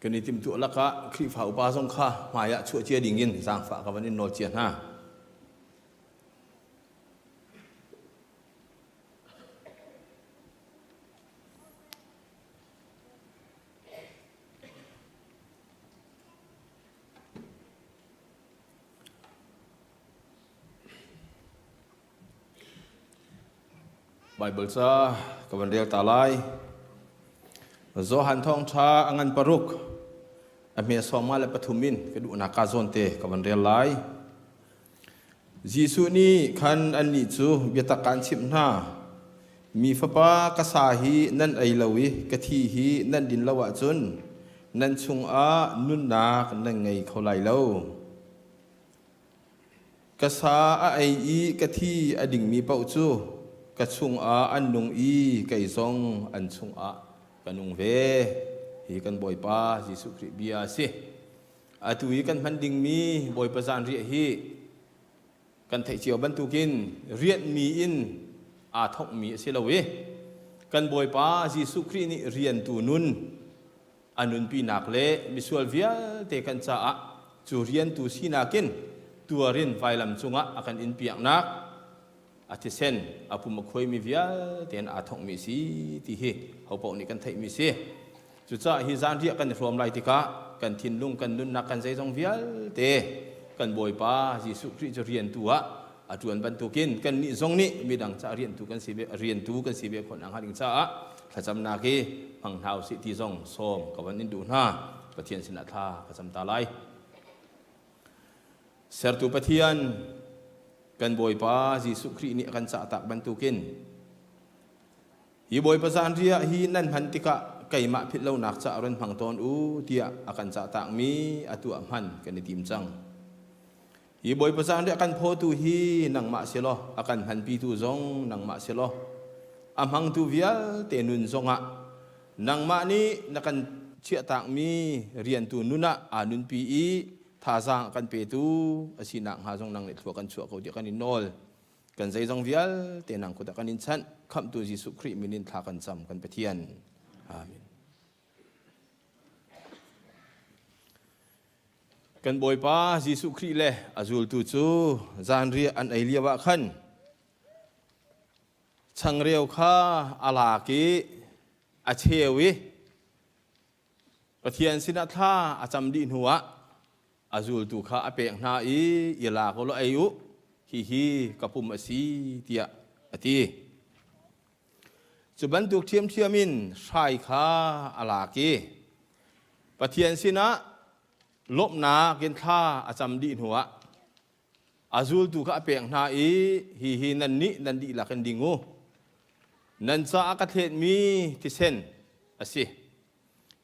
Speaker 10: Kan i timhtuah lakah Khrihfa upa zong kha hmai ah chuah cia ding in zaangfah ka van in nawl cia hna. Baibal ca ka van rel ta lai. Johan thawngṭha a ngan paruk a hme sawma le pathum in ka duhnak ka zawn te ka van rel lai. Jesuh nih khan annih cu biatak kaan chimh hna, Mi Fapa ka sa hi nan ei lo i ka thi hi nan din lo ahcun nan chungah nunnak nan ngei kho lai lo. Ka sa a ei i ka thi a dingmi paoh cu ka chungah an nung i kei zong an chungah ka nung ve. Hi kan Bawipa Jesuh Khrih bia a si. Atu i kan hman dingmi Bawipa zanriah hi kan theih cio bantukin rianhmi in aa thawkmi a si lo i kan Bawipa Jesuh Khrih nih riantu nun a nunpinak le misual vialte kan caah cu riantu sinak in tuarin vailam cungah a kan inpiaknak a thisen a pum a khuaimi vialte in aa thawkmi a si ti hi hopaoh nih kan theihmi a si. Cucaah hi zanriah kan i hrawm lai tikah kan thinlung, kan nunnak, kan zeizong vialte kan Bawipa Jesuh Khrih cu riantu ah a ṭuan bantukin kannih zong nih midang caah riantu kan si ve riantu kan si ve khawh nakhnga ding caah thlacamnak hi hmang hna usih ti zong sawm ka van in duh hna. Pathian sinah thla ka cam ta lai. Sertu Pathian kan Bawipa Jesuh Khrih nih a kan cahtak bantukin hi Bawipa zanriah hi nan hman tikah keimah philh lonak caah run hmang tawn u tiah a kan cah takmi atu ah hman kan i tim cang. Hi Bawipa zanriah kan phawtu hi nangmah si law a kan hmanpitu zong nangmah si law a hmangtu vialte nun zongah nangmah nih na kan chiahtakmi riantu nun ah aa nunpi i thazaang a kan petu a si nakhnga zong nang nih thlua kan chuah ko tiah kan in nawl. Kan zeizong vialte nang kut ah kan in chanh. Khamhtu Jesuh Khrih min in thla kan cam kan Pathian. Amen. Kan Bawipa Jesuh Khrih le a zultu cu zanriah an ei lio ah khan changreu kha a lak i a cheu i Pathian sinah thla a cam dih hnuah a zultu kha a pek hna i i lak u law ei u, hihi ka pum a si tiah a ti. Cu bantuk ṭhiamṭhiam in hrai kha a lak i Pathian sinah lawmhnak in thla a cam dih hnuah a zultu kha a pek hna i hihi nannih nan dihlak in ding u. Nan caah ka thletmi thisen a si.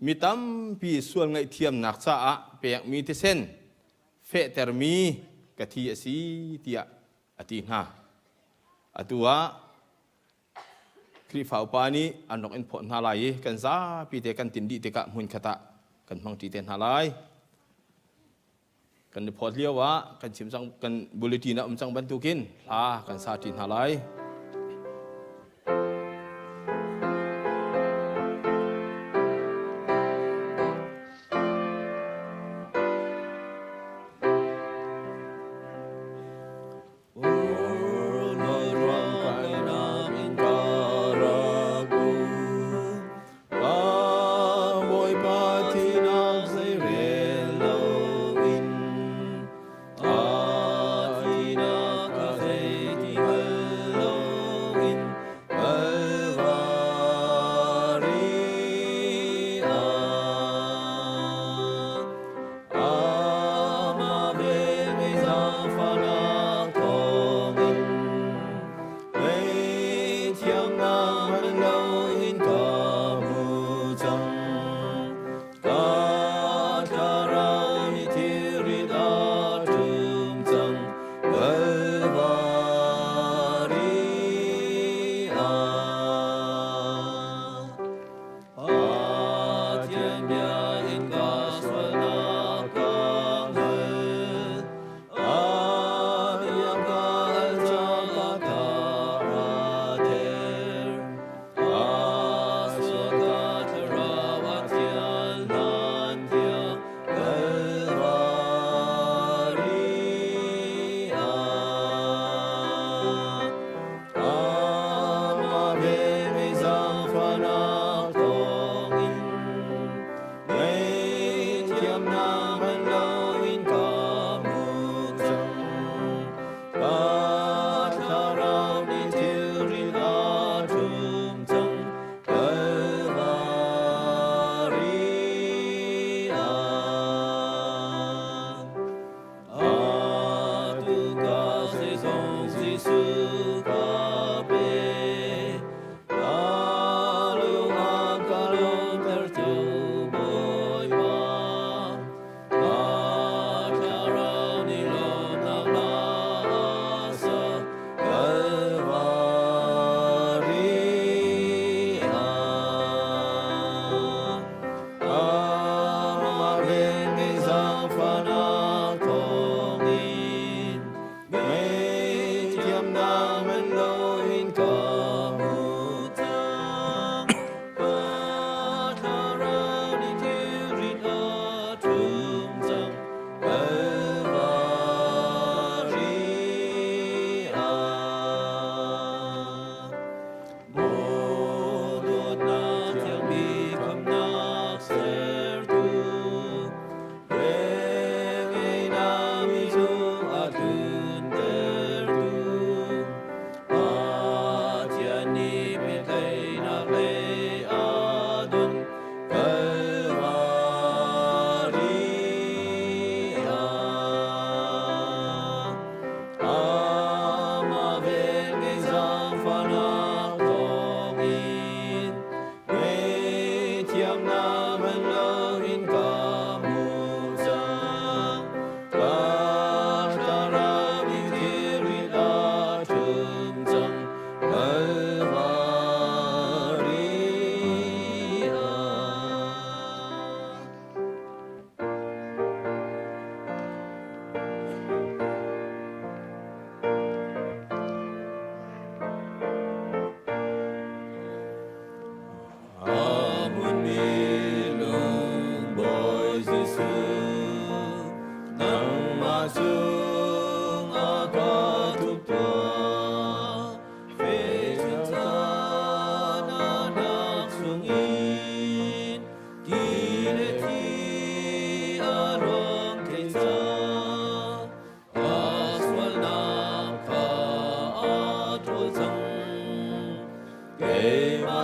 Speaker 10: Mi tampi sual ngaihthiamnak caah pekmi thisen fehtermi ka thi a si tiah a ti hna. Atu ah Khrihfa upa nih an rak in phawt hna lai i kan zapi te kan tin dih tikah hmunkhat ah kan hmangṭi te hna lai. Kan i phawt lio ah kan chim cang kan bulletin ah um cang bantukin hla kan sa ṭi hna lai.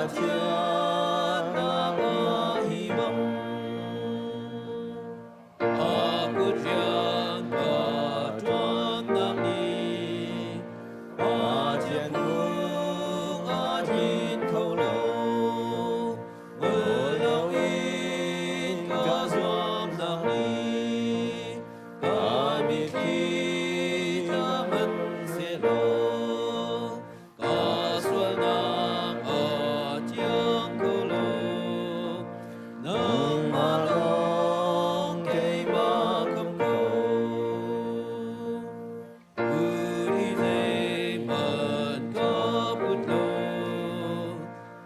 Speaker 12: Pathian ah hi bang a kut rian ka ṭuannak nih Pathian lung a tlin kho lo. Ngol loin ka zuamnak nih ka mitthli tla hmanhsehlaw ka sualnak a thiang kho lo. Nangmah lawng keimah kham ko. Uri zeihmanh ka put lo.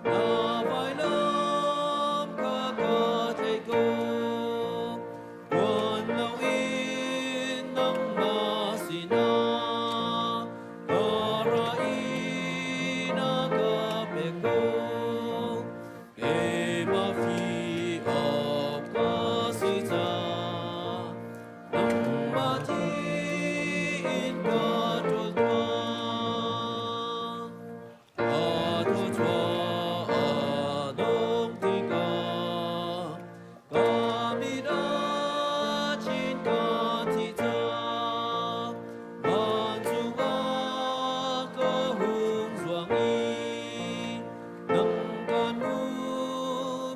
Speaker 12: Na vailam kha ka thei ko. Tuan loin nangmah sinah ka ra i na ka pek ko. Keimah fi awk ka si cang. Nangmah thi in ka ṭawl tuah. A thawchuah a dong tikah ka mit a chin ka thi cang. Vancung ah ka hung zuang i nang kan mu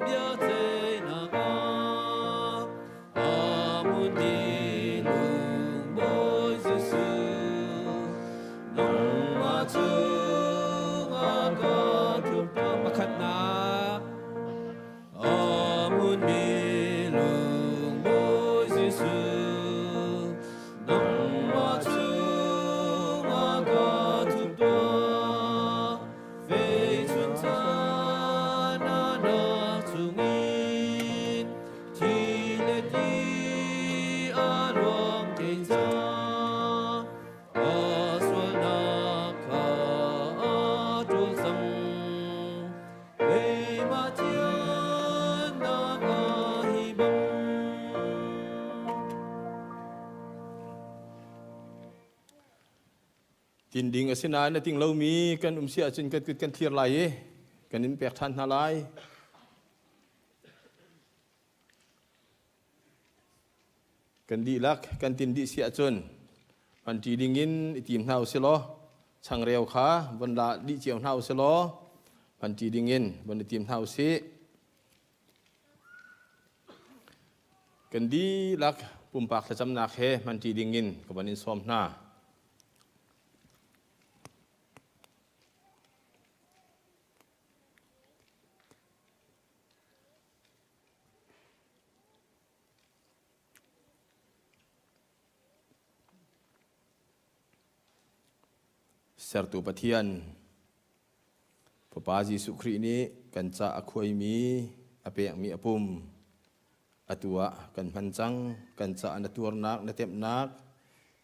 Speaker 12: biaceihnak ah a hmunmi lungbawi Jesuh nangmah chungah ka tlum pakhatnak a hmunmi lungbawi Jesuh nangmah chungah ka thup tuah fei chun caan nak chungin Thi le ti a luang kei ca ka sualnak kha a ṭul cang. Keimah thiannak ah hi bang.
Speaker 10: Tin ding a si nain a ting lomi kan um si ahcun kan kut kan thlir lai i kan in pek ṭhan hna lai. Kan dihlak kan tin dih si ahcun hman ṭi dingin i tim hna usih law changreu kha von la dih cio hna usih law hman ṭi dingin von i tim hna usih. Kan dihlak pumpak thlacamnak he hman ṭi dingin ka von in sawm hna. Sertu Pathian, Fapa Jesuh Khrih nih kan ca a khuaimi, a pekmi a pum, atu ah kan hman cang, kan caah na tuarnak, na temhnak,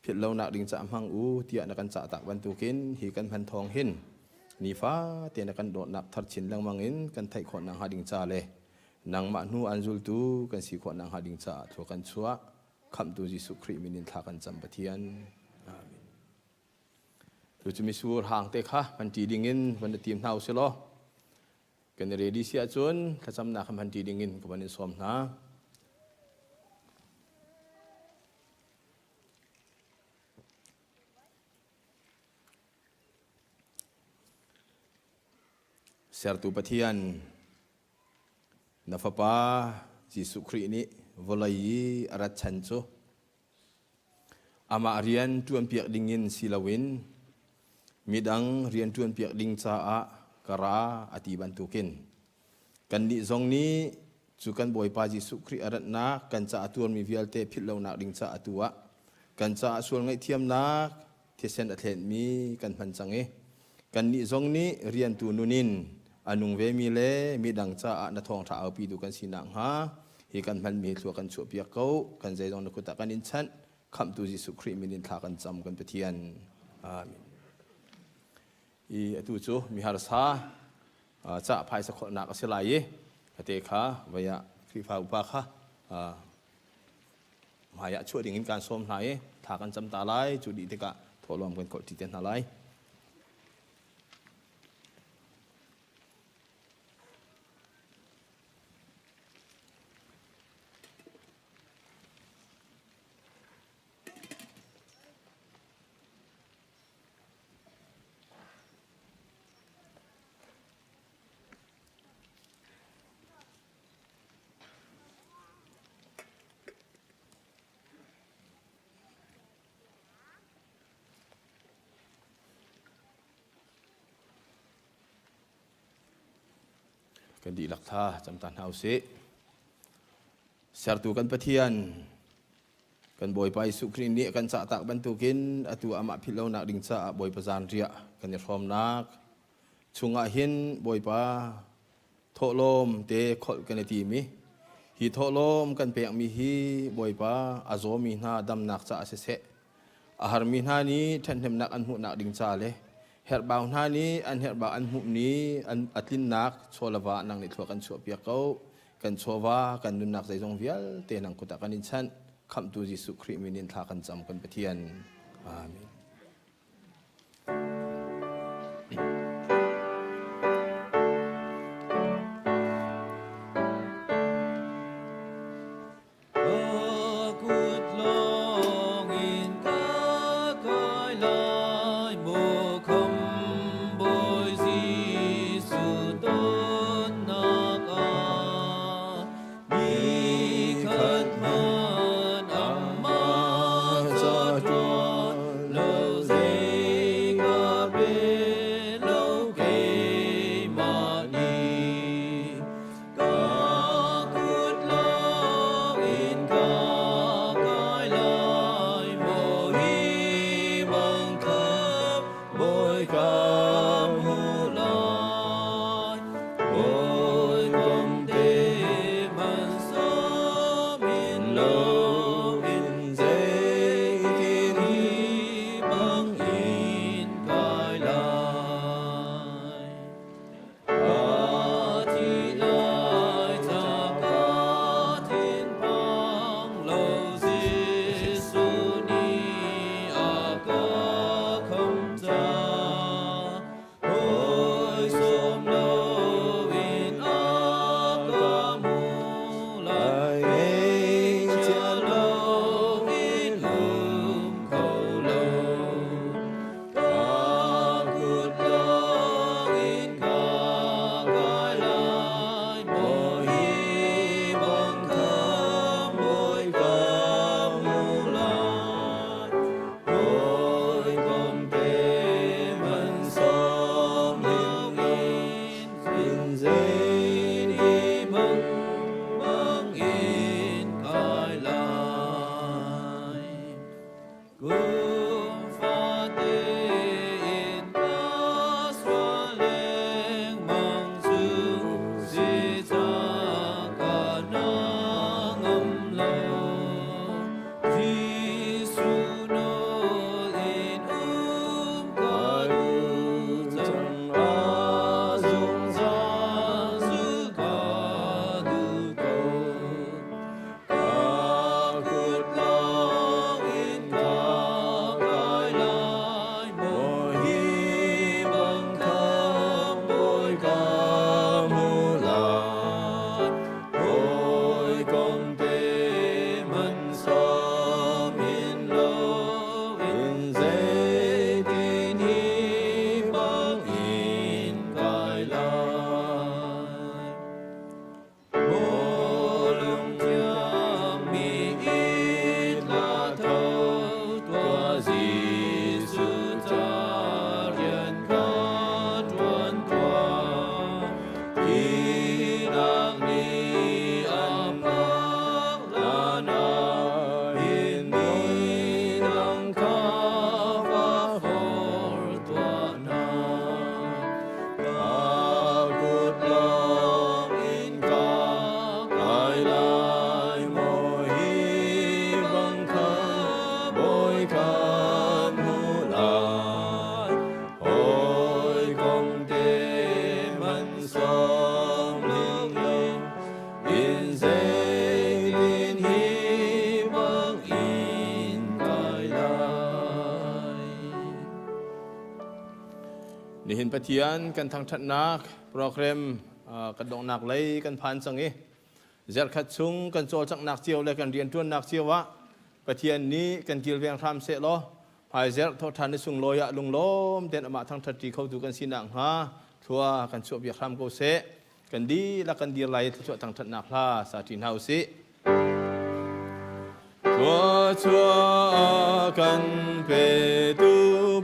Speaker 10: philh lonak ding caah hmang u tiah na kan cah tak bantukin hi kan hman thawng hin nifate na kan dawtnak thar chin lengmang in kan theih khawh nakhnga ding ca le nangmah hnu an zultu kan si khawh nakhnga ding caah thlua kan chuah khamhtu Jesuh Khrih min in thla kan cam Pathian. Amen. Tu cu misur hang te kha man ṭi ding in van na tim hna usih law kan i ready si ahcun thlacamnak kha hman ṭi ding in ka van in sawm hna. Sertu Pathian, na Fapa Jesuh Khrih nih vawlei i a rat chan cu Amah rian ṭuanpiak dingin si loin midang rian ṭuanpiak ding caah ka ra a ti bantukin kannih zong nih cu kan Bawipa Jesuh Khrih a ratnak kan caah tuarmi vialte philh lonak ding caah atu ah kan caah sual ngaihthiamnak thisen a thlenmi kan hman cang i kannih zong nih riantu nun in a nung vemi le midang caah na thawngṭha aupitu kan si nakhnga hi kan hmanmi thlua kan chuahpiak ko kan zeizong na kut ah kan in chanh khamhtu Jesuh Khrih min in thla kan cam kan Pathian amen i atu cu miharsa ca phaisa kholhnak a si lai i ate kha vaya Khrihfa upa kha hmai ah chuah ding in kan sawm hna i thla kan cam ta lai cu dih tikah thawhlawm kan kholh ṭi te hna lai. Kan dihlak tha cam ta hna usih. Sertu kan Pathian, kan Bawipa Jesuh Khrih nih kan cahtak bantukin atu amah philh lonak ding caah Bawipa zanriah kan i hrawmnak chungah hin Bawipa thawhlawm te kholh kan i tim i hi thawhlawm kan pekmi hi Bawipa a zawmi hna damnak caah siseh a harmi hna nih ṭhathnemnak an hmuhnak ding ca le herhbau hna nih an herhbau an hmuh ni an a tlinnak chawlava nang nih thlua kan chuahpiak ko. Kan chawva kan nunnak zeizong vialte nang kut ah kan in chanh. Khamhtu Jesuh Khrih min in thla kan cam kan Pathian. Amen.
Speaker 12: Kut lawngin ka kai lai maw kham Bawi Jesuh tonnak ah ni khat hmanh amah ca ṭuan lo zei ka pe lo keimah nih. Ka kut lawngin ka kai lai maw hi bang kham Bawi ka hmu lai. Hawikom te man sawm in lo in zeitin hi bang in kai lai.
Speaker 10: Nihin Pathian kan thangṭhatnak program kan donghnak lei kan phan cang i zarhkhat chung kan cawlcanghnak cio le kan rianṭuannak cio ah Pathian nih kan kilveng hram seh law hmaizerh thawhṭhan ni sunglawi ah lunglawm tein amah thangṭhat ṭi khotu kan si nakhnga thlua kan chuahpiak hram ko seh. Kan dihlak kan dir lai i thluachuah thangṭhatnak hla sa ṭi hna u sih. Thluachuah kan petu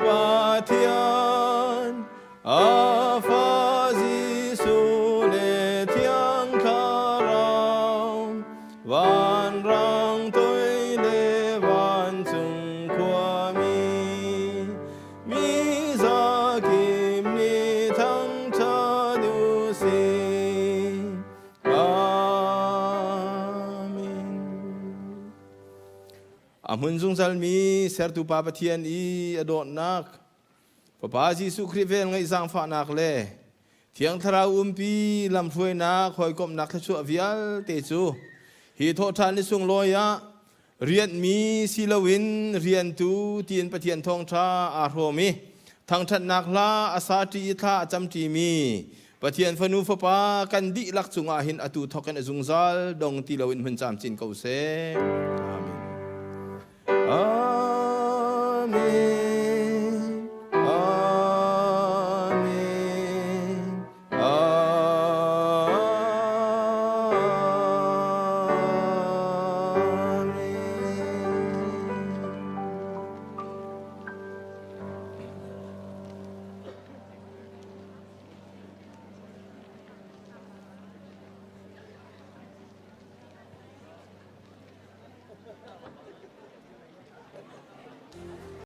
Speaker 10: Pathian, a fa Jesuh le. A hmun zungzalmi sertu Pa Pathian i a dawtnak, Fapa Jesuh Khrih vel ngeih zaangfahnak le Thiang Thlarau umpi lamhruainak hawikomhnak thluachuah vialte cu hi thawhṭhan ni sunglawi ah rianhmi si loin riantu tiin Pathian thawngṭha aa hrawm i thangṭhatnak hla a sa ṭi i thla a cam ṭimi Pathian fanu fapa kan dihlak cungah hin atu thawk in a zungzal dong ti loin hmun camcin ko seh. Amen.